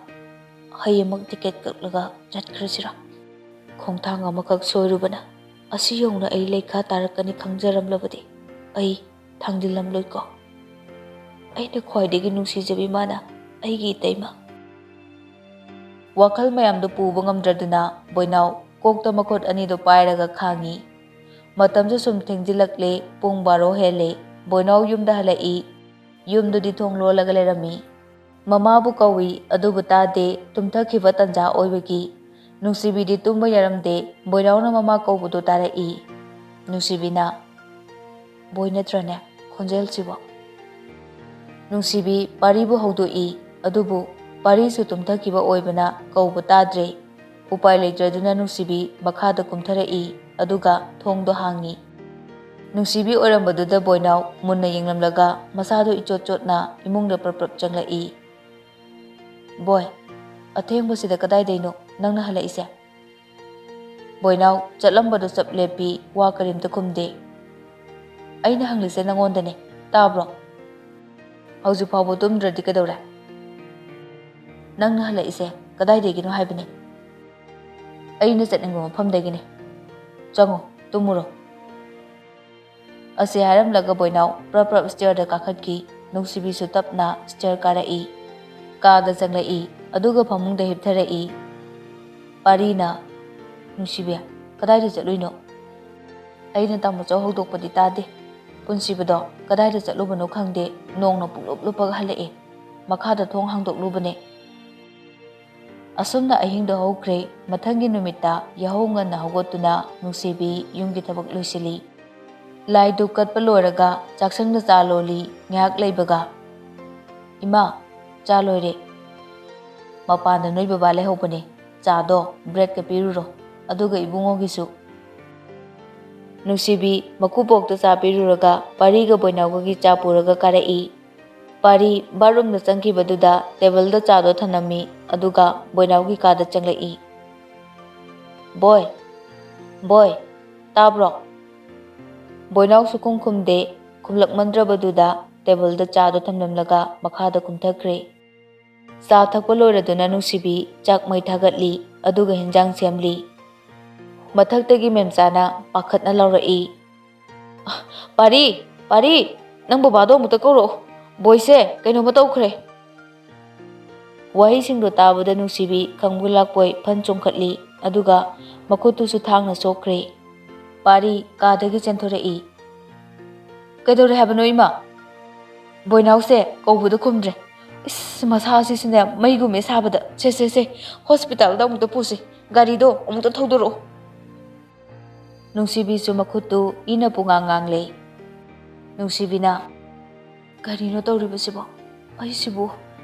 ꯍꯌꯦꯡꯃꯛ ꯇꯤꯀꯦꯠ ꯀꯛꯂꯒ ꯆꯠꯈ꯭ꯔꯁꯤꯔꯥ? ꯈꯣꯡꯊꯥꯡ ꯑꯃꯈꯛ ꯁꯣꯏꯔꯨꯕꯅ ꯑꯁꯤ ꯌꯧꯅ ꯑꯩ ꯂꯩꯈꯥ ꯇꯥꯔꯛꯀꯅꯤ ꯈꯪꯖꯔꯝꯂꯕꯗꯤ ꯑꯩ ꯊꯥꯡꯖꯤꯜꯂꯝꯂꯣꯏꯀꯣ꯫ ꯑꯩꯅ ꯈ꯭ꯋꯥꯏꯗꯒꯤ ꯅꯨꯡꯁꯤꯖꯕꯤ ꯃꯥꯅ, ꯑꯩꯒꯤ ꯏꯇꯩꯃ꯫" ꯋꯥꯈꯜ ꯃꯌꯥꯝꯗꯨ ꯄꯨꯕ ꯉꯝꯗ꯭ꯔꯗꯨꯅ ꯕꯣꯏꯅꯥꯎ ꯀꯣꯛꯇ ꯃꯈꯨꯠ ꯑꯅꯤꯗꯨ ꯄꯥꯏꯔꯒ ꯈꯥꯡꯉꯤ꯫ ꯃꯇꯝꯁꯨ ꯁꯨꯝ ꯊꯦꯡꯖꯤꯜꯂꯛꯂꯦ, ꯄꯨꯡ ꯕꯥꯔꯣ ꯍꯦꯜꯂꯦ꯫ ꯕꯣꯏꯅꯥꯎ ꯌꯨꯝꯗ ꯍꯜꯂꯛꯏ꯫ ꯌꯨꯝꯗꯨꯗꯤ ꯊꯣꯡ ꯂꯣꯜꯂꯒ ꯂꯩꯔꯝꯃꯤ꯫ ꯃꯃꯥꯕꯨ ꯀꯧꯏ, ꯑꯗꯨꯕꯨ ꯇꯥꯗꯦ, ꯇꯨꯝꯊꯈꯤꯕ ꯇꯟꯖꯥ ꯑꯣꯏꯕꯒꯤ꯫ ꯅꯨꯡꯁꯤꯕꯤꯗꯤ ꯇꯨꯝꯕ ꯌꯥꯔꯝꯗꯦ, ꯕꯣꯏꯅꯥꯎꯅ ꯃꯃꯥ ꯀꯧꯕꯗꯨ ꯇꯥꯔꯛꯏ꯫ ꯅꯨꯡꯁꯤꯕꯤꯅ, "ꯕꯣꯏ ꯅꯠꯇ꯭ꯔꯅꯦ ꯈꯣꯟꯖꯦꯜꯁꯤꯕꯣ?" ꯅꯨꯡꯁꯤꯕꯤ ꯄꯥꯔꯤꯕꯨ ꯍꯧꯗꯣꯛꯏ꯫ ꯑꯗꯨꯕꯨ ꯄꯥꯔꯤꯁꯨ ꯇꯨꯝꯊꯈꯤꯕ ꯑꯣꯏꯕꯅ ꯀꯧꯕ ꯇꯥꯗ꯭ꯔꯦ꯫ ꯎꯄꯥꯏ ꯂꯩꯇ꯭ꯔꯗꯨꯅ ꯅꯨꯡꯁꯤꯕꯤ ꯃꯈꯥꯗ ꯀꯨꯝꯊꯔꯛꯏ, ꯑꯗꯨꯒ ꯊꯣꯡꯗꯣ ꯍꯥꯡꯉꯤ꯫ ꯅꯨꯡꯁꯤꯕꯤ ꯑꯣꯏꯔꯝꯕꯗꯨꯗ ꯕꯣꯏꯅꯥꯎ ꯃꯨꯟꯅ ꯌꯦꯡꯂꯝꯂꯒ ꯃꯁꯥꯗꯣ ꯏꯆꯣꯠ ꯆꯣꯠꯅ ꯏꯃꯨꯡꯗ ꯄ꯭ꯔꯞ ꯄ꯭ꯔꯞ ꯆꯪꯂꯛꯏ꯫ "ꯕꯣꯏ, ꯑꯊꯦꯡꯕꯁꯤꯗ ꯀꯗꯥꯏꯗꯩꯅꯣ ꯅꯪꯅ ꯍꯜꯂꯛꯏꯁꯦ?" ꯕꯣꯏꯅꯥꯎ ꯆꯠꯂꯝꯕꯗꯨ ꯆꯞ ꯂꯦꯞꯄꯤ, ꯋꯥ ꯀꯔꯤꯝꯇ ꯈꯨꯝꯗꯦ꯫ "ꯑꯩꯅ ꯍꯪꯂꯤꯁꯦ ꯅꯪꯉꯣꯟꯗꯅꯦ, ꯇꯥꯕ꯭ꯔꯣ? ꯍꯧꯖꯤꯛ ꯐꯥꯎꯕ ꯇꯨꯝꯗ꯭ꯔꯗꯤ ꯀꯩꯗꯧꯔꯦ? ꯅꯪꯅ ꯍꯜꯂꯛꯏꯁꯦ ꯀꯗꯥꯏꯗꯒꯤꯅꯣ ꯍꯥꯏꯕꯅꯦ? ꯑꯩꯅ ꯆꯠꯅꯤꯡꯕ ꯃꯐꯝꯗꯒꯤꯅꯦ꯫ ꯆꯪꯉꯣ, ꯇꯨꯝꯃꯨꯔꯣ꯫" ꯑꯁꯤ ꯍꯥꯏꯔꯝꯂꯒ ꯕꯣꯏꯅꯥꯎ ꯄ꯭ꯔꯞ ꯄ꯭ꯔꯞ ꯁ꯭ꯇꯤꯌꯔꯗ ꯀꯥꯈꯠꯈꯤ꯫ ꯅꯨꯡꯁꯤꯕꯤꯁꯨ ꯇꯞꯅ ꯁ꯭ꯇꯤꯌꯔ ꯀꯥꯔꯛꯏ꯫ ꯀꯥꯗ ꯆꯪꯂꯛꯏ, ꯑꯗꯨꯒ ꯐꯃꯨꯡꯗ ꯍꯤꯞꯊꯔꯛꯏ꯫ ꯄꯥꯔꯤꯅ, "ꯅꯨꯡꯁꯤꯕꯤ, ꯀꯗꯥꯏꯗ ꯆꯠꯂꯨꯏꯅꯣ? ꯑꯩꯅ ꯇꯥꯃꯣꯆꯧ ꯍꯧꯗꯣꯛꯄꯗꯤ ꯇꯥꯗꯦ꯫ ꯄꯨꯟꯁꯤꯕꯗꯣ ꯀꯗꯥꯏꯗ ꯆꯠꯂꯨꯕꯅꯣ ꯈꯪꯗꯦ, ꯅꯣꯡꯅ ꯄꯨꯡꯂꯨꯞ ꯂꯨꯞꯄꯒ ꯍꯜꯂꯛꯑꯦ꯫ ꯃꯈꯥꯗ ꯊꯣꯡ ꯍꯥꯡꯗꯣꯛꯂꯨꯕꯅꯦ꯫" ꯑꯁꯨꯝꯅ ꯑꯍꯤꯡꯗꯣ ꯍꯧꯈ꯭ꯔꯦ꯫ ꯃꯊꯪꯒꯤ ꯅꯨꯃꯤꯠꯇ ꯌꯥꯍꯧ ꯉꯟꯅ ꯍꯧꯒꯠꯇꯨꯅ ꯅꯨꯡꯁꯤꯕꯤ ꯌꯨꯝꯒꯤ ꯊꯕꯛ ꯂꯣꯏꯁꯤꯜꯂꯤ꯫ ꯂꯥꯏ ꯙꯨꯞ ꯀꯠꯄ ꯂꯣꯏꯔꯒ ꯆꯥꯛꯁꯪꯗ ꯆꯥ ꯂꯣꯜꯂꯤ꯫ ꯉꯥꯏꯍꯥꯛ ꯂꯩꯕꯒ, "ꯏꯃꯥ, ꯆꯥ ꯂꯣꯏꯔꯦ꯫ ꯃꯄꯥꯟꯗ ꯅꯣꯏ ꯕꯕꯥ ꯂꯩꯍꯧꯕꯅꯦ꯫ ꯆꯥꯗꯣ ꯕ꯭ꯔꯦꯗꯀ ꯄꯤꯔꯨꯔꯣ, ꯑꯗꯨꯒ ꯏꯕꯨꯡꯉꯣꯒꯤꯁꯨ꯫" ꯅꯨꯡꯁꯤꯕꯤ ꯃꯀꯨꯕꯣꯛꯇ ꯆꯥ ꯄꯤꯔꯨꯔꯒ ꯄꯥꯔꯤꯒ ꯕꯣꯏꯅꯥꯎꯒꯒꯤ ꯆꯥ ꯄꯨꯔꯒ ꯀꯥꯔꯛꯏ꯫ ꯄꯥꯔꯤ ꯕꯥꯠꯔꯨꯝꯗ ꯆꯪꯈꯤꯕꯗꯨꯗ ꯇꯦꯕꯜꯗ ꯆꯥꯗꯣ ꯊꯝꯂꯝꯃꯤ, ꯑꯗꯨꯒ ꯕꯣꯏꯅꯥꯎꯒꯤ ꯀꯥꯗ ꯆꯪꯂꯛꯏ꯫ "ꯕꯣꯏ, ꯕꯣꯏ, ꯇꯥꯕ꯭ꯔꯣ?" ꯕꯣꯏꯅꯥꯎ ꯁꯨꯈꯨꯝ ꯈꯨꯝꯗꯦ꯫ ꯈꯨꯝꯂꯛꯃꯟꯗ꯭ꯔꯕꯗꯨꯗ ꯇꯦꯕꯜꯗ ꯆꯥꯗꯣ ꯊꯝꯂꯝꯂꯒ ꯃꯈꯥꯗ ꯀꯨꯝꯊꯈ꯭ꯔꯦ꯫ ꯆꯥ ꯊꯛꯄ ꯂꯣꯏꯔꯗꯨꯅ ꯅꯨꯡꯁꯤꯕꯤ ꯆꯥꯛ ꯃꯩ ꯊꯥꯒꯠꯂꯤ, ꯑꯗꯨꯒ ꯍꯤꯟꯖꯥꯡ ꯁꯦꯝꯂꯤ꯫ ꯃꯊꯛꯇꯒꯤ ꯃꯦꯝꯆꯥꯅ ꯄꯥꯈꯠꯅ ꯂꯥꯎꯔꯛꯏ, "ꯄꯥꯔꯤ, ꯄꯥꯔꯤ, ꯅꯪ ꯕꯕꯥꯗꯣ ꯑꯃꯨꯛꯇ ꯀꯧꯔꯛꯑꯣ꯫ ꯕꯣꯏꯁꯦ ꯀꯩꯅꯣꯝꯃ ꯇꯧꯈ꯭ꯔꯦ꯫" ꯋꯥꯍꯩꯁꯤꯡꯗꯣ ꯇꯥꯕꯗ ꯅꯨꯡꯁꯤꯕꯤ ꯈꯪꯕꯣꯏ ꯂꯥꯛꯄꯣꯏ ꯐꯟ ꯆꯣꯡꯈꯠꯂꯤ, ꯑꯗꯨꯒ ꯃꯈꯨꯠꯇꯨꯁꯨ ꯊꯥꯡꯅ ꯁꯣꯛꯈ꯭ꯔꯦ꯫ ꯄꯥꯔꯤ ꯀꯥꯗꯒꯤ ꯆꯦꯟꯊꯣꯔꯛꯏ꯫ "ꯀꯩꯗꯧꯔꯦ ꯍꯥꯏꯕꯅꯣ, ꯏꯃꯥ?" "ꯕꯣꯏꯅꯥꯎꯁꯦ ꯀꯧꯕꯗ ꯈꯨꯝꯗ꯭ꯔꯦ꯫ ꯏꯁ, ꯃꯁꯥꯁꯤꯁꯨꯅꯦ, ꯃꯩꯒꯨꯝꯃꯦ ꯁꯥꯕꯗ꯫ ꯁꯦ, ꯁꯦ, ꯁꯦ, ꯍꯣꯁꯄꯤꯇꯥꯜꯗ ꯑꯃꯨꯛꯇ ꯄꯨꯁꯤ꯫ ꯒꯥꯔꯤꯗꯣ ꯑꯃꯨꯛꯇ ꯊꯧꯗꯣꯔꯛꯑꯣ꯫" ꯅꯨꯡꯁꯤꯕꯤꯁꯨ ꯃꯈꯨꯠꯇꯨ ꯏꯅ ꯄꯨꯡꯉꯥꯡ ꯉꯥꯡꯂꯦ꯫ ꯅꯨꯡꯁꯤꯕꯤꯅ, "ꯀꯔꯤꯅꯣ ꯇꯧꯔꯤꯕꯁꯤꯕꯣ? ꯑꯩꯁꯤꯕꯨ?"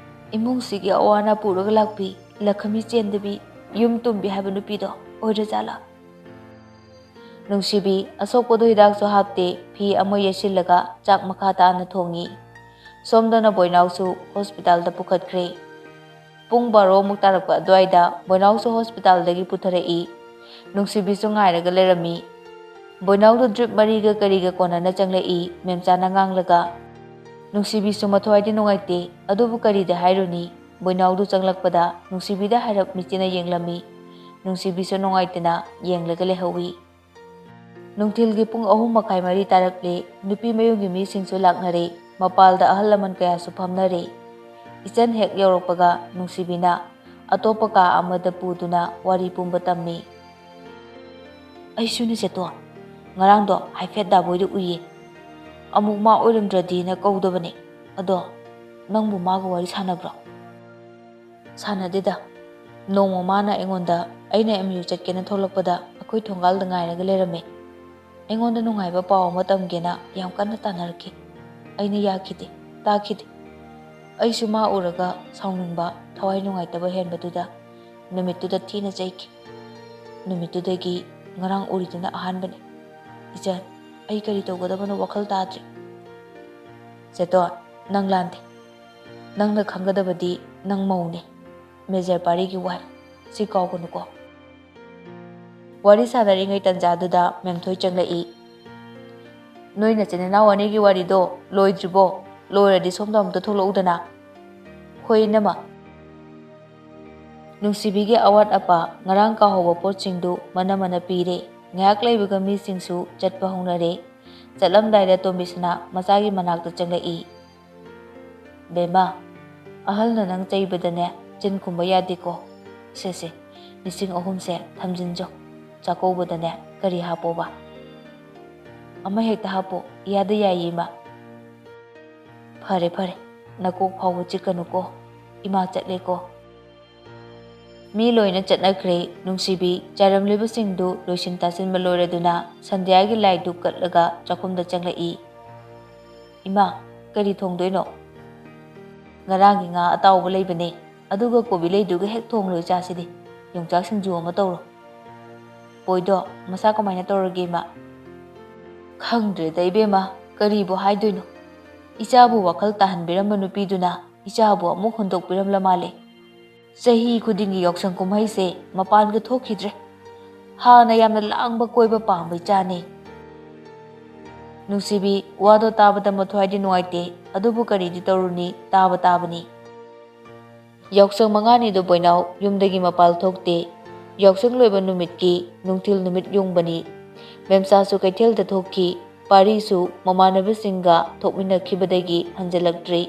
ꯏꯃꯨꯡꯁꯤꯒꯤ ꯑꯋꯥ ꯑꯅꯥ ꯄꯨꯔꯒ ꯂꯥꯛꯄꯤ, ꯂꯈꯃꯤ ꯆꯦꯟꯗꯕꯤ, ꯌꯨꯝ ꯇꯨꯝꯕꯤ ꯍꯥꯏꯕ ꯅꯨꯄꯤꯗꯣ ꯑꯣꯏꯔꯖꯥꯠꯂꯥ? ꯅꯨꯡꯁꯤꯕꯤ ꯑꯁꯣꯛꯄꯗꯣ ꯍꯤꯗꯥꯛꯁꯨ ꯍꯥꯞꯇꯦ, ꯐꯤ ꯑꯃ ꯌꯦꯠꯁꯤꯜꯂꯒ ꯆꯥꯛ ꯃꯈꯥ ꯇꯥꯅ ꯊꯣꯡꯉꯤ꯫ ꯁꯣꯝꯗꯅ ꯕꯣꯏꯅꯥꯎꯁꯨ ꯍꯣꯁꯄꯤꯇꯥꯜꯗ ꯄꯨꯈꯠꯈ꯭ꯔꯦ꯫ ꯄꯨꯡ ꯕꯥꯔꯣꯃꯨꯛ ꯇꯥꯔꯛꯄ ꯑꯗꯨꯋꯥꯏꯗ ꯕꯣꯏꯅꯥꯎꯁꯨ ꯍꯣꯁꯄꯤꯇꯥꯜꯗꯒꯤ ꯄꯨꯊꯔꯛꯏ꯫ ꯅꯨꯡꯁꯤꯕꯤꯁꯨ ꯉꯥꯏꯔꯒ ꯂꯩꯔꯝꯃꯤ꯫ ꯕꯣꯏꯅꯥꯎꯗꯨ ꯗ꯭ꯔꯤꯞ ꯃꯔꯤꯒ ꯀꯔꯤꯒ ꯀꯣꯟꯅꯅ ꯆꯪꯂꯛꯏ, ꯃꯦꯝꯆꯥꯅ ꯉꯥꯡꯂꯒ꯫ ꯅꯨꯡꯁꯤꯕꯤꯁꯨ ꯃꯊ꯭ꯋꯥꯏꯗꯤ ꯅꯨꯡꯉꯥꯏꯇꯦ, ꯑꯗꯨꯕꯨ ꯀꯔꯤꯗꯤ ꯍꯥꯏꯔꯨꯅꯤ? ꯕꯣꯏꯅꯥꯎꯗꯨ ꯆꯪꯂꯛꯄꯗ ꯅꯨꯡꯁꯤꯕꯤꯗ ꯍꯥꯏꯔꯞ ꯃꯤꯠꯆꯤꯅ ꯌꯦꯡꯂꯝꯃꯤ꯫ ꯅꯨꯡꯁꯤꯕꯤꯁꯨ ꯅꯨꯡꯉꯥꯏꯇꯅ ꯌꯦꯡꯂꯒ ꯂꯩꯍꯧꯏ꯫ ꯅꯨꯡꯊꯤꯜꯒꯤ ꯄꯨꯡ ꯑꯍꯨꯝ ꯃꯈꯥꯏ ꯃꯔꯤ ꯇꯥꯔꯛꯂꯦ꯫ ꯅꯨꯄꯤ ꯃꯌꯨꯝꯒꯤ ꯃꯤꯁꯤꯡꯁꯨ ꯂꯥꯛꯅꯔꯦ꯫ ꯃꯄꯥꯜꯗ ꯑꯍꯜ ꯂꯃꯟ ꯀꯌꯥꯁꯨ ꯐꯝꯅꯔꯦ꯫ ꯏꯆꯟ ꯍꯦꯛ ꯌꯧꯔꯛꯄꯒ ꯅꯨꯡꯁꯤꯕꯤꯅ ꯑꯇꯣꯞꯄ ꯀꯥ ꯑꯃꯗ ꯄꯨꯗꯨꯅ ꯋꯥꯔꯤ ꯄꯨꯝꯕ ꯇꯝꯃꯤ꯫ "ꯑꯩꯁꯨꯅꯦ ꯆꯦꯇꯣꯟ, ꯉꯔꯥꯡꯗꯣ ꯍꯥꯏꯐꯦꯠ ꯗꯥꯕꯣꯏꯗ ꯎꯏꯌꯦ꯫ ꯑꯃꯨꯛ ꯃꯥ ꯑꯣꯏꯔꯝꯗ꯭ꯔꯗꯤꯅ ꯀꯧꯗꯕꯅꯦ꯫ ꯑꯗꯣ ꯅꯪꯕꯨ ꯃꯥꯒ ꯋꯥꯔꯤ ꯁꯥꯟꯅꯕ꯭ꯔꯣ?" "ꯁꯥꯟꯅꯗꯦꯗ꯫ ꯅꯣꯡꯃ ꯃꯥꯅ ꯑꯩꯉꯣꯟꯗ ꯑꯩꯅ ꯑꯦꯝ ꯌꯨ ꯆꯠꯀꯦꯅ ꯊꯣꯛꯂꯛꯄꯗ ꯑꯩꯈꯣꯏ ꯊꯣꯡꯒꯥꯜꯗ ꯉꯥꯏꯔꯒ ꯂꯩꯔꯝꯃꯦ꯫ ꯑꯩꯉꯣꯟꯗ ꯅꯨꯡꯉꯥꯏꯕ ꯄꯥꯎ ꯑꯃ ꯇꯝꯒꯦꯅ ꯌꯥꯝ ꯀꯟꯅ ꯇꯥꯟꯅꯔꯛꯈꯤ꯫ ꯑꯩꯅ ꯌꯥꯈꯤꯗꯦ, ꯇꯥꯈꯤꯗꯦ꯫ ꯑꯩꯁꯨ ꯃꯥ ꯎꯔꯒ ꯁꯥꯎꯅꯤꯡꯕ, ꯊꯋꯥꯏ ꯅꯨꯡꯉꯥꯏꯇꯕ ꯍꯦꯟꯕꯗꯨꯗ ꯅꯨꯃꯤꯠꯇꯨꯗ ꯊꯤꯅ ꯆꯩꯈꯤ꯫ ꯅꯨꯃꯤꯠꯇꯨꯗꯒꯤ ꯉꯔꯥꯡ ꯎꯔꯤꯗꯨꯅ ꯑꯍꯥꯟꯕꯅꯤ꯫ ꯏꯆꯟ, ꯑꯩ ꯀꯔꯤ ꯇꯧꯒꯗꯕꯅꯣ ꯋꯥꯈꯜ ꯇꯥꯗ꯭ꯔꯦ꯫" "ꯆꯦꯇꯣꯟ, ꯅꯪ ꯂꯥꯟꯗꯦ꯫ ꯅꯪꯅ ꯈꯪꯒꯗꯕꯗꯤ ꯅꯪ ꯃꯧꯅꯦ꯫ Major ꯄꯥꯔꯤꯒꯤ wife. ꯁꯤ ꯀꯥꯎꯒꯅꯨꯀꯣ꯫" ꯋꯥꯔꯤ ꯁꯥꯟꯅꯔꯤꯉꯩ ꯇꯟꯖꯥꯗꯨꯗ ꯃꯦꯝꯊꯣꯏ ꯆꯪꯂꯛꯏ꯫ "ꯅꯣꯏ ꯅꯆꯤꯟ ꯅꯅꯥꯎ ꯑꯅꯤꯒꯤ ꯋꯥꯔꯤꯗꯣ ꯂꯣꯏꯗ꯭ꯔꯤꯕꯣ? ꯂꯣꯏꯔꯗꯤ ꯁꯣꯝꯗ ꯑꯃꯨꯛꯇ ꯊꯣꯛꯂꯛꯎꯗꯅ꯫" "ꯍꯣꯏ, ꯏꯅꯝꯃ꯫" ꯅꯨꯡꯁꯤꯕꯤꯒꯤ ꯑꯋꯥꯠ ꯑꯄꯥ, ꯉꯔꯥꯡ ꯀꯥꯎꯍꯧꯕ ꯄꯣꯠꯁꯤꯡꯗꯨ ꯃꯅꯝ ꯃꯅ ꯄꯤꯔꯦ꯫ ꯉꯥꯏꯍꯥꯛ ꯂꯩꯕꯒ ꯃꯤꯁꯤꯡꯁꯨ ꯆꯠꯄ ꯍꯧꯅꯔꯦ꯫ ꯆꯠꯂꯝꯗꯥꯏꯗ ꯇꯣꯝꯕꯤꯁꯅꯥ ꯃꯆꯥꯒꯤ ꯃꯅꯥꯛꯇ ꯆꯪꯂꯛꯏ꯫ "ꯕꯦꯝꯃ, ꯑꯍꯜꯅ ꯅꯪ ꯆꯩꯕꯗꯅꯦ, ꯆꯤꯟ ꯈꯨꯝꯕ ꯌꯥꯗꯦꯀꯣ꯫ ꯁꯦ, ꯁꯦ, ꯂꯤꯁꯤꯡ ꯑꯍꯨꯝꯁꯦ ꯊꯝꯖꯤꯟꯖꯧ꯫ ꯆꯥꯛꯀꯧꯕꯗꯅꯦ ꯀꯔꯤ ꯍꯥꯞꯄꯣꯕ?" "ꯑꯃ ꯍꯦꯛꯇ ꯍꯥꯞꯄꯣ, ꯏꯌꯥꯗ ꯌꯥꯏꯌꯦ, ꯏꯃꯥ꯫" "ꯐꯔꯦ, ꯐꯔꯦ, ꯅꯀꯣꯛ ꯐꯥꯎꯕ ꯆꯤꯛꯀꯅꯨꯀꯣ꯫ ꯏꯃꯥ ꯆꯠꯂꯦꯀꯣ꯫" ꯃꯤ ꯂꯣꯏꯅ ꯆꯠꯅꯈ꯭ꯔꯦ꯫ ꯅꯨꯡꯁꯤꯕꯤ ꯆꯥꯏꯔꯝꯂꯤꯕꯁꯤꯡꯗꯨ ꯂꯣꯏꯁꯤꯟ ꯇꯥꯁꯤꯟꯕ ꯂꯣꯏꯔꯗꯨꯅ ꯁꯟꯙ꯭ꯌꯥꯒꯤ ꯂꯥꯏ ꯙꯨꯞ ꯀꯠꯂꯒ ꯆꯥꯛꯈꯨꯝꯗ ꯆꯪꯂꯛꯏ꯫ "ꯏꯃꯥ, ꯀꯔꯤ ꯊꯣꯡꯗꯣꯏꯅꯣ?" "ꯉꯔꯥꯡꯒꯤ ꯉꯥ ꯑꯇꯥꯎꯕ ꯂꯩꯕꯅꯦ, ꯑꯗꯨꯒ ꯀꯣꯕꯤ ꯂꯩꯗꯨꯒ ꯍꯦꯛ ꯊꯣꯡꯂꯣꯏ ꯆꯥꯁꯤꯗꯤ꯫ ꯌꯣꯡꯆꯥꯛ ꯁꯤꯡꯖꯨ ꯑꯃ ꯇꯧꯔꯣ꯫" "ꯕꯣꯏꯗꯣ ꯃꯁꯥ ꯀꯃꯥꯏꯅ ꯇꯧꯔꯒꯦ, ꯏꯃꯥ?" "ꯈꯪꯗ꯭ꯔꯦꯗ ꯏꯕꯦꯝꯃ, ꯀꯔꯤꯕꯨ ꯍꯥꯏꯗꯣꯏꯅꯣ꯫ ꯏꯆꯥꯕꯨ ꯋꯥꯈꯜ ꯇꯥꯍꯟꯕꯤꯔꯝꯕ ꯅꯨꯄꯤꯗꯨꯅ ꯏꯆꯥꯕꯨ ꯑꯃꯨꯛ ꯍꯨꯟꯗꯣꯛꯄꯤꯔꯝꯂ ꯃꯥꯜꯂꯦ꯫ ꯆꯍꯤ ꯈꯨꯗꯤꯡꯒꯤ ꯌꯥꯎꯁꯪ ꯀꯨꯝꯍꯩꯁꯦ ꯃꯄꯥꯟꯒ ꯊꯣꯛꯈꯤꯗ꯭ꯔꯦ꯫ ꯍꯥꯟꯅ ꯌꯥꯝꯅ ꯂꯥꯡꯕ ꯀꯣꯏꯕ ꯄꯥꯝꯕ ꯏꯆꯥꯅꯦ꯫" "ꯅꯨꯡꯁꯤꯕꯤ, ꯋꯥꯗꯣ ꯇꯥꯕꯗ ꯃꯊ꯭ꯋꯥꯏꯗꯤ ꯅꯨꯡꯉꯥꯏꯇꯦ, ꯑꯗꯨꯕꯨ ꯀꯔꯤꯗꯤ ꯇꯧꯔꯨꯅꯤ, ꯇꯥꯕ ꯇꯥꯕꯅꯤ꯫" ꯌꯥꯎꯁꯪ ꯃꯉꯥꯅꯤꯗꯣ ꯕꯣꯏꯅꯥꯎ ꯌꯨꯝꯗꯒꯤ ꯃꯄꯥꯜ ꯊꯣꯛꯇꯦ꯫ ꯌꯥꯎꯁꯪ ꯂꯣꯏꯕ ꯅꯨꯃꯤꯠꯀꯤ ꯅꯨꯡꯊꯤꯜ ꯅꯨꯃꯤꯠ ꯌꯨꯡꯕꯅꯤ꯫ ꯃꯦꯝꯆꯥꯁꯨ ꯀꯩꯊꯦꯜꯗ ꯊꯣꯛꯈꯤ꯫ ꯄꯥꯔꯤꯁꯨ ꯃꯃꯥꯟꯅꯕꯁꯤꯡꯒ ꯊꯣꯛꯃꯤꯟꯅꯈꯤꯕꯗꯒꯤ ꯍꯟꯖꯤꯜꯂꯛꯇ꯭ꯔꯤ꯫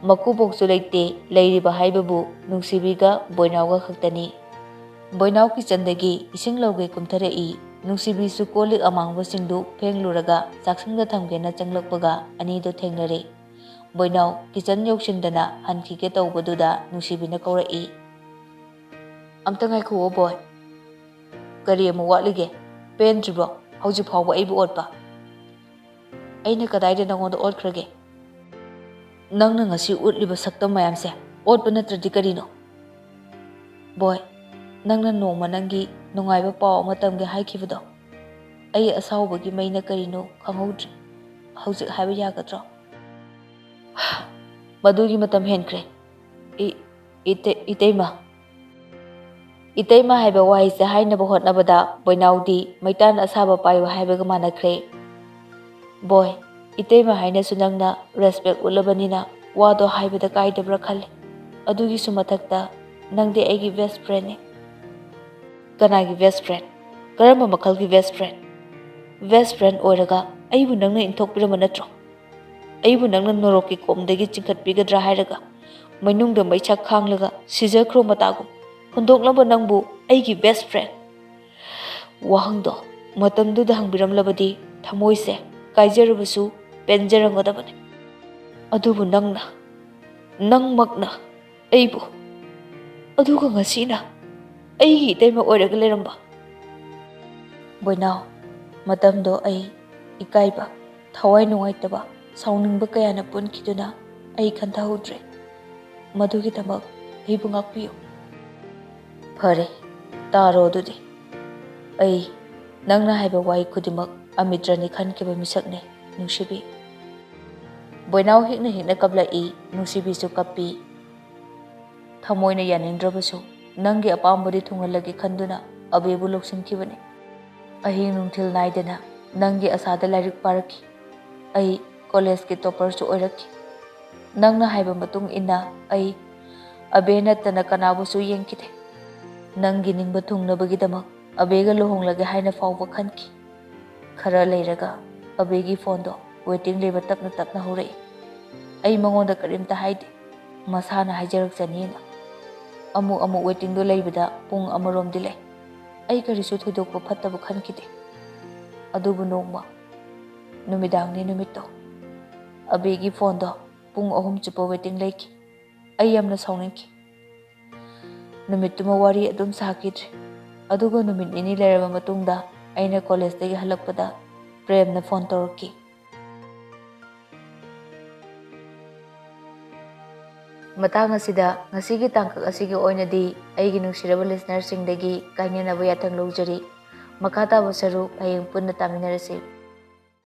ꯃꯀꯨꯕꯣꯛꯁꯨ ꯂꯩꯇꯦ, ꯂꯩꯔꯤꯕ ꯍꯥꯏꯕꯕꯨ ꯅꯨꯡꯁꯤꯕꯤꯒ ꯕꯣꯏꯅꯥꯎꯒ ꯈꯛꯇꯅꯤ꯫ ꯕꯣꯏꯅꯥꯎ ꯀꯤꯆꯟꯗꯒꯤ ꯏꯁꯤꯡ ꯂꯧꯒꯦ ꯀꯨꯝꯊꯔꯛꯏ꯫ ꯅꯨꯡꯁꯤꯕꯤꯁꯨ ꯀꯣꯜ ꯂꯤꯛ ꯑꯃꯥꯡꯕꯁꯤꯡꯗꯨ ꯐꯦꯡꯂꯨꯔꯒ ꯆꯥꯛꯁꯪꯗ ꯊꯝꯒꯦꯅ ꯆꯪꯂꯛꯄꯒ ꯑꯅꯤꯗꯣ ꯊꯦꯡꯅꯔꯦ꯫ ꯕꯣꯏꯅꯥꯎ ꯀꯤꯆꯟ ꯌꯧꯁꯤꯟꯗꯅ ꯍꯟꯈꯤꯒꯦ ꯇꯧꯕꯗꯨꯗ ꯅꯨꯡꯁꯤꯕꯤꯅ ꯀꯧꯔꯛꯏ꯫ "ꯑꯝꯇ ꯉꯥꯏꯈꯨꯑꯣ ꯕꯣꯏ꯫ ꯀꯔꯤ ꯑꯃꯨꯛ ꯋꯥꯠꯂꯤꯒꯦ? ꯄꯦꯟꯗ꯭ꯔꯤꯕꯣ ꯍꯧꯖꯤꯛ ꯐꯥꯎꯕ ꯑꯩꯕꯨ ꯑꯣꯠꯄ?" "ꯑꯩꯅ ꯀꯗꯥꯏꯗ ꯅꯉꯣꯟꯗ ꯑꯣꯠꯈ꯭ꯔꯒꯦ? ꯅꯪꯅ ꯉꯁꯤ ꯎꯠꯂꯤꯕ ꯁꯛꯇꯝ ꯃꯌꯥꯝꯁꯦ ꯑꯣꯠꯄ ꯅꯠꯇ꯭ꯔꯗꯤ ꯀꯔꯤꯅꯣ? ꯕꯣꯏ, ꯅꯪꯅ ꯅꯣꯡꯃ ꯅꯪꯒꯤ ꯅꯨꯡꯉꯥꯏꯕ ꯄꯥꯎ ꯑꯃ ꯇꯝꯒꯦ ꯍꯥꯏꯈꯤꯕꯗꯣ, ꯑꯩ ꯑꯁꯥꯎꯕꯒꯤ ꯃꯩꯅ ꯀꯔꯤꯅꯣ ꯈꯪꯍꯧꯗ꯭ꯔꯦ꯫ ꯍꯧꯖꯤꯛ ꯍꯥꯏꯕ ꯌꯥꯒꯗ꯭ꯔꯣ?" "ꯃꯗꯨꯒꯤ ꯃꯇꯝ ꯍꯦꯟꯈ꯭ꯔꯦ, ꯏ-, ꯏꯇꯩ-, ꯏꯇꯩꯃ꯫" ꯏꯇꯩꯃ ꯍꯥꯏꯕ ꯋꯥꯍꯩꯁꯦ ꯍꯥꯏꯅꯕ ꯍꯣꯠꯅꯕꯗ ꯕꯣꯏꯅꯥꯎꯗꯤ ꯃꯩꯇꯥꯟ ꯑꯁꯥꯕ ꯄꯥꯏꯌꯨ ꯍꯥꯏꯕꯒ ꯃꯥꯟꯅꯈ꯭ꯔꯦ꯫ "ꯕꯣꯏ, ꯏꯇꯩꯃ ꯍꯥꯏꯅꯁꯨ ꯅꯪꯅ ꯔꯦꯁꯄꯦꯛ ꯎꯠꯂꯕꯅꯤꯅ ꯋꯥꯗꯣ ꯍꯥꯏꯕꯗ ꯀꯥꯏꯗꯕ꯭ꯔꯥ ꯈꯜꯂꯦ꯫ ꯑꯗꯨꯒꯤꯁꯨ ꯃꯊꯛꯇ ꯅꯪꯗꯤ ꯑꯩꯒꯤ ꯕꯦꯁ ꯐ꯭ꯔꯦꯟꯅꯤ꯫" "ꯀꯅꯥꯒꯤ ꯕꯦꯁ ꯐ꯭ꯔꯦꯟ? ꯀꯔꯝꯕ ꯃꯈꯜꯒꯤ ꯕꯦꯁ ꯐ꯭ꯔꯦꯟ? ꯕꯦꯁ ꯐ꯭ꯔꯦꯟ ꯑꯣꯏꯔꯒ ꯑꯩꯕꯨ ꯅꯪꯅ ꯏꯟꯊꯣꯛꯄꯤꯔꯝꯕ ꯅꯠꯇ꯭ꯔꯣ? ꯑꯩꯕꯨ ꯅꯪꯅ ꯅꯣꯔꯣꯛꯀꯤ ꯀꯣꯝꯗꯒꯤ ꯆꯤꯡꯈꯠꯄꯤꯒꯗ꯭ꯔꯥ ꯍꯥꯏꯔꯒ, ꯃꯅꯨꯡꯗ ꯃꯩꯁꯥ ꯈꯥꯡꯂꯒ ꯁꯤꯖꯈ꯭ꯔꯣ ꯃꯇꯥꯒꯨꯝ ꯍꯨꯟꯗꯣꯛꯂꯝꯕ ꯅꯪꯕꯨ ꯑꯩꯒꯤ ꯕꯦꯁ ꯐ꯭ꯔꯦꯟ꯫" ꯋꯥꯍꯪꯗꯣ ꯃꯇꯝꯗꯨꯗ ꯍꯪꯕꯤꯔꯝꯂꯕꯗꯤ ꯊꯃꯣꯏꯁꯦ ꯀꯥꯏꯖꯔꯕꯁꯨ ꯄꯦꯟꯖꯔꯝꯒꯗꯕꯅꯤ꯫ ꯑꯗꯨꯕꯨ ꯅꯪꯅ, ꯅꯪꯃꯛꯅ ꯑꯩꯕꯨ, ꯑꯗꯨꯒ ꯉꯁꯤꯅ ꯑꯩꯒꯤ ꯏꯇꯩꯃ ꯑꯣꯏꯔꯒ ꯂꯩꯔꯝꯕ꯫ ꯕꯣꯏꯅꯥꯎ, ꯃꯇꯝꯗꯣ ꯑꯩ ꯏꯀꯥꯏꯕ, ꯊꯋꯥꯏ ꯅꯨꯡꯉꯥꯏꯇꯕ, ꯁꯥꯎꯅꯤꯡꯕ ꯀꯌꯥꯅ ꯄꯨꯟꯈꯤꯗꯨꯅ ꯑꯩ ꯈꯟꯊꯍꯧꯗ꯭ꯔꯦ꯫ ꯃꯗꯨꯒꯤꯗꯃꯛ ꯑꯩꯕꯨ ꯉꯥꯛꯄꯤꯌꯨ꯫ ꯐꯔꯦ, ꯇꯥꯔꯣ ꯑꯗꯨꯗꯤ꯫ ꯑꯩ ꯅꯪꯅ ꯍꯥꯏꯕ ꯋꯥꯍꯩ ꯈꯨꯗꯤꯡꯃꯛ ꯑꯃꯤꯇ꯭ꯔꯅꯤ ꯈꯟꯈꯤꯕ ꯃꯤꯁꯛꯅꯤ, ꯅꯨꯡꯁꯤꯕꯤ꯫ ꯕꯣꯏꯅꯥꯎ ꯍꯤꯛꯅ ꯍꯤꯛꯅ ꯀꯞꯂꯛꯏ, ꯅꯨꯡꯁꯤꯕꯤꯁꯨ ꯀꯞꯄꯤ꯫ ꯊꯃꯣꯏꯅ ꯌꯥꯅꯤꯡꯗ꯭ꯔꯕꯁꯨ ꯅꯪꯒꯤ ꯑꯄꯥꯝꯕꯗꯤ ꯊꯨꯡꯍꯜꯂꯒꯦ ꯈꯟꯗꯨꯅ ꯑꯕꯦꯕꯨ ꯂꯧꯁꯤꯟꯈꯤꯕꯅꯤ꯫ ꯑꯍꯤꯡ ꯅꯨꯡꯊꯤꯜ ꯅꯥꯏꯗꯅ ꯅꯪꯒꯤ ꯑꯁꯥꯗ ꯂꯥꯏꯔꯤꯛ ꯄꯥꯔꯛꯈꯤ꯫ ꯑꯩ ꯀꯣꯂꯦꯖꯀꯤ ꯇꯣꯞꯄꯔꯁꯨ ꯑꯣꯏꯔꯛꯈꯤ꯫ ꯅꯪꯅ ꯍꯥꯏꯕ ꯃꯇꯨꯡ ꯏꯟꯅ ꯑꯩ ꯑꯕꯦ ꯅꯠꯇꯅ ꯀꯅꯥꯕꯨꯁꯨ ꯌꯦꯡꯈꯤꯗꯦ꯫ ꯅꯪꯒꯤ ꯅꯤꯡꯕ ꯊꯨꯡꯅꯕꯒꯤꯗꯃꯛ ꯑꯕꯦꯒ ꯂꯨꯍꯣꯡꯂꯒꯦ ꯍꯥꯏꯅ ꯐꯥꯎꯕ ꯈꯟꯈꯤ꯫ ꯈꯔ ꯂꯩꯔꯒ ꯑꯕꯦꯒꯤ ꯐꯣꯟꯗꯣ ꯋꯦꯇꯤꯡ ꯂꯩꯕ ꯇꯞꯅ ꯇꯞꯅ ꯍꯧꯔꯛꯏ꯫ ꯑꯩ ꯃꯉꯣꯟꯗ ꯀꯔꯤꯝꯇ ꯍꯥꯏꯗꯦ, ꯃꯁꯥꯅ ꯍꯥꯏꯖꯔꯛꯆꯅꯤꯅ꯫ ꯑꯃꯨꯛ ꯑꯃꯨꯛ ꯋꯦꯇꯤꯡꯗꯣ ꯂꯩꯕꯗ ꯄꯨꯡ ꯑꯃꯔꯣꯝꯗꯤ ꯂꯩ꯫ ꯑꯩ ꯀꯔꯤꯁꯨ ꯊꯣꯏꯗꯣꯛꯄ ꯐꯠꯇꯕ ꯈꯟꯈꯤꯗꯦ꯫ ꯑꯗꯨꯕꯨ ꯅꯣꯡꯃ ꯅꯨꯃꯤꯗꯥꯡꯅꯤ ꯅꯨꯃꯤꯠꯇꯣ, ꯑꯕꯦꯒꯤ ꯐꯣꯟꯗꯣ ꯄꯨꯡ ꯑꯍꯨꯝ ꯆꯨꯞꯄ ꯋꯦꯇꯤꯡ ꯂꯩꯈꯤ꯫ ꯑꯩ ꯌꯥꯝꯅ ꯁꯥꯎꯅꯤꯡꯈꯤ꯫ ꯅꯨꯃꯤꯠꯇꯨꯃ ꯋꯥꯔꯤ ꯑꯗꯨꯝ ꯁꯥꯈꯤꯗ꯭ꯔꯦ꯫ ꯑꯗꯨꯒ ꯅꯨꯃꯤꯠ ꯅꯤꯅꯤ ꯂꯩꯔꯕ ꯃꯇꯨꯡꯗ ꯑꯩꯅ ꯀꯣꯂꯦꯖꯇꯒꯤ ꯍꯜꯂꯛꯄꯗ ꯄ꯭ꯔꯦꯝꯅ ꯐꯣꯟ ꯇꯧꯔꯛꯈꯤ꯫ ꯃꯇꯥꯡ ꯑꯁꯤꯗ ꯉꯁꯤꯒꯤ ꯇꯥꯡꯀꯛ ꯑꯁꯤꯒꯤ ꯑꯣꯏꯅꯗꯤ ꯑꯩꯒꯤ ꯅꯨꯡꯁꯤꯔꯕ ꯂꯤꯁꯅꯔꯁꯤꯡꯗꯒꯤ ꯀꯥꯏꯅꯅꯕ ꯌꯥꯊꯪ ꯂꯧꯖꯔꯤ꯫ ꯃꯈꯥ ꯇꯥꯕ ꯁꯔꯨꯛ ꯍꯌꯦꯡ ꯄꯨꯟꯅ ꯇꯥꯃꯤꯟꯅꯔꯁꯤ꯫